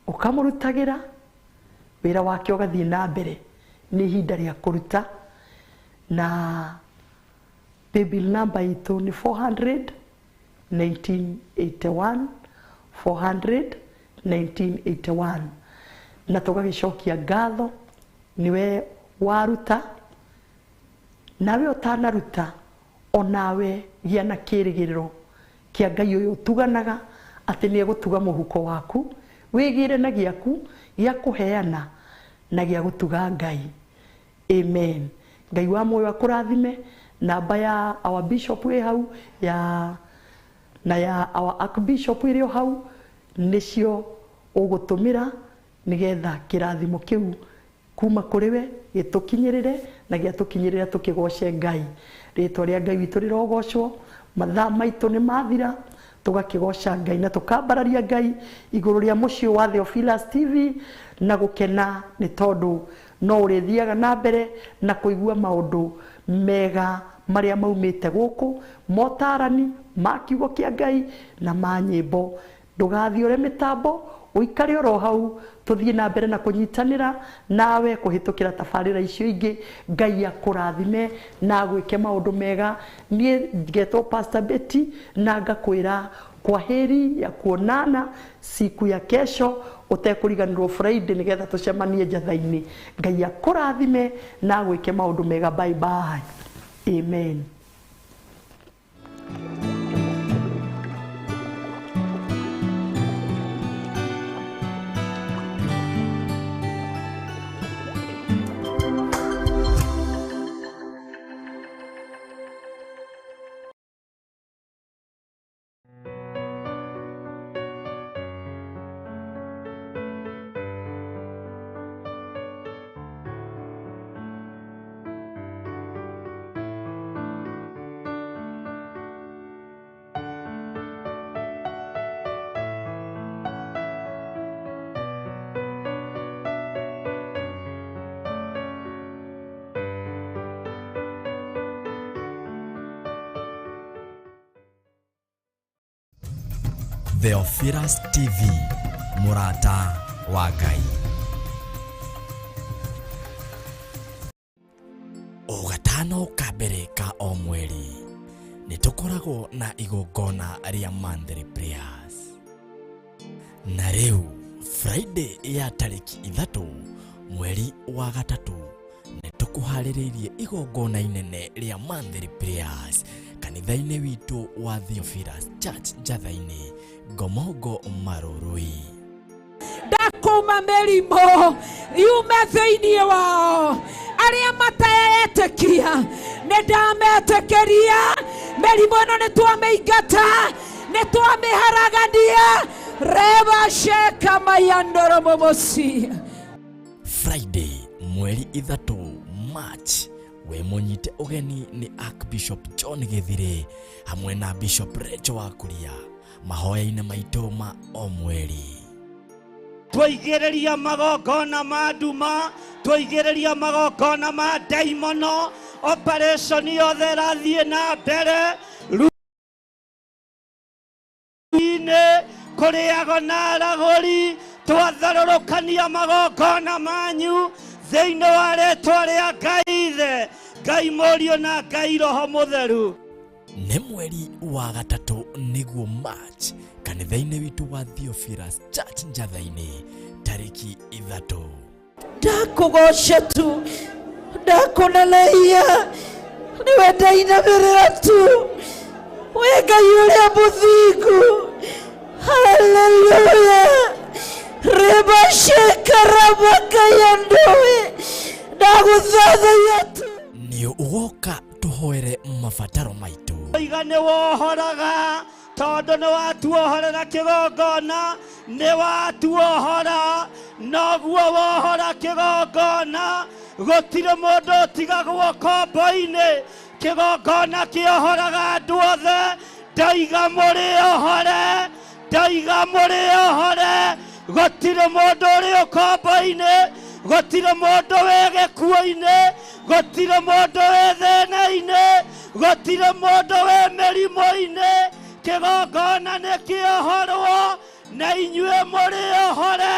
C: ũkamũrutagĩra wĩra wake ũgathiĩ na mbere. Nĩ ihinda rĩa kũruta, na paybill number itũ nĩ 400 1981, 400 1981. Na tũgagĩcokia ngatho nĩwe waruta, nawe ũtanaruta onawe gĩa na kĩrĩgĩrĩro kĩa Ngai ũyũ ũtuganaga atĩ nĩ egũtuga mũhuko waku, wĩgĩre na gĩaku gĩa kũheana na gĩa gũtuga Ngai. Amen. Ngai wa muoyo akũrathime. Namba ya our bishop ĩ hau, ya na ya our archbishop ĩrĩ o hau, nĩcio ũgũtũmĩra nĩgetha kĩrathimo kĩu kuma kũrĩ we gĩtũkinyĩrĩre, na gĩatũkinyĩrĩra tũkĩgoce Ngai. Rĩtwa rĩa Ngai witũ rĩrogocwo. Mathaa maitũ nĩ mathira, tũgakĩgoca Ngai na tũkambararia Ngai igũrũ rĩa mũciĩ wa Theophilus TV na gũkena nĩ tondũ no ũrĩthiaga na mbere na kũigua maũndũ mega marĩa maumĩte gũkũ, motarani ma kiugo kĩa Ngai na ma nyĩmbo. Ndũgathiũre mĩtambo, ũikare oro hau, tũthiĩ na mbere na kũnyitanĩra nawe kũhĩtũkĩra tabarĩra icio ingĩ. Ngai akũrathime na agwĩke maũndũ mega. Niĩ ngetwo Pastor Betty na ngakwĩra kwaheri ya kuonana siku ya kesho, ũtekũriganĩrwo Friday nĩgetha tũcemanie njatha-inĩ. Ngai akũrathime na agwĩke maũndũ mega. Bye bye. Amen.
A: Theophilus TV, mũrata wa Ngai. O gatano ka mbere ka o mweri nĩ tũkoragwo na igongona rĩa monthly prayers. Na rĩu Friday ya tarĩki 3 mweri wa 3 nĩ tũkũharĩrĩirie igongona inene rĩa monthly prayers kanitha-inĩ witũ wa Theophilus Church Njatha-inĩ, Ngomongo Marũrũi.
D: Ndakũma mĩrimũ yume thĩinĩ wao, arĩa mateetĩkia nĩ ndametĩkĩria. Mĩrimũ ĩno nĩ twamĩingata, nĩ twamĩharagania. Reba sheka mayandoro momosi.
A: Friday mweri 3 March we mũnyite ũgeni nĩ Archbishop John Gĩthire hamwe na Bishop Rachel Wakuria mahoya-inĩ maitũ ma o mweri.
B: Twaigĩrĩria magongona ma nduma, twaigĩrĩria magongona ma ndaimono, operation yothe ĩrathiĩ na mbere rũinĩ kũrĩago na aragũri. Twatharũrũkania magongona manyu thĩinĩ wa rĩtwa rĩa Ngai Ithe, Ngai Mũriũ na Ngai Roho Mũtheru.
A: Nĩ mweri wa 3 nĩguo March kanitha-inĩ witũ wa Theophilus Church Njatha-inĩ tarĩki 3.
D: Ndakũgoca tu, ndakũneneia, nĩwe ndainamĩrĩra tu, wĩ Ngai ũrĩa mũthingu. Haleluya. Reba sheka rabaka ya ndowe, ndagũthathaiya tu.
A: Nĩ ũgoka tũhoere mabataro maitũ.
B: Iga nĩ wohoraga tondũ nĩ watuohorera kĩgongona, nĩ watuohora, noguo wohora kĩgongona. Gũtirĩ mũndũ ũtigagwo kombo-inĩ. Kĩgongona kĩohoraga andũ othe. Ndaiga mũrĩ ohore, ndaiga mũrĩ ohore. Gũtirĩ mũndũ ũrĩ ũkombo-inĩ, gũtirĩ mũndũ wĩ gĩkuũ-inĩ, gũtirĩ mũndũ wĩ thĩna-inĩ, gũtirĩ mũndũ wĩ mĩrimũ-inĩ. Kĩgongona nĩ kĩohorwo na inyuĩ mũrĩohore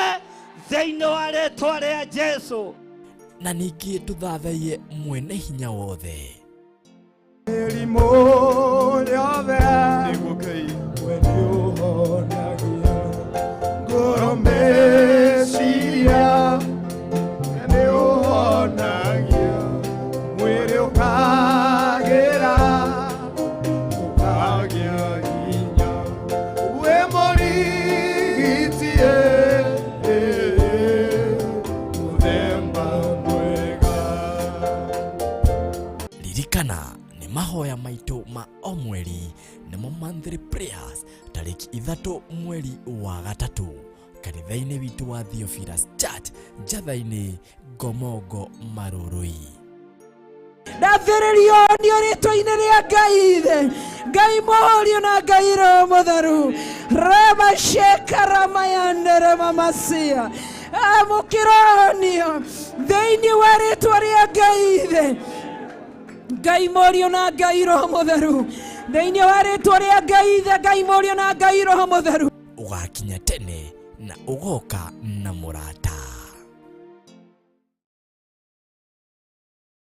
B: thĩinĩ wa rĩtwa rĩa Jesu.
A: Na ningĩ tũthathaiye mwene hinya wothe.
F: Mĩrimũ yothe nĩguo Ngai we nĩũhonagia ngoro meciria nĩũhonagia mwĩrĩ ũkagĩra ũkagĩa hinya wĩ mũrigiti mũthemba mwega.
A: Ririkana nĩ mahoya maitũ ma o mweri nĩmo monthly prayers tarĩki 3 mweri wa 3 kanitha-inĩ witũ wa Theophilus Church Njatha-inĩ Ngomongo Marurui.
D: Ndathĩrĩrio nĩ rĩtwa-inĩ rĩa Ngai Ithe, Ngai Mũriũ na Ngai Roho Mũtheru. Rema shekaramayandere mamasia amũkĩronio thĩinĩ wa rĩtwa rĩa Ngai Ithe, Ngai Mũriũ na Ngai Roho Mũtheru. Thĩinĩ wa rĩtwa rĩa Ngai Ithe, Ngai Mũriũ na Ngai Roho Mũtheru.
A: Ũgakinya tene na ũgoka na mũrata.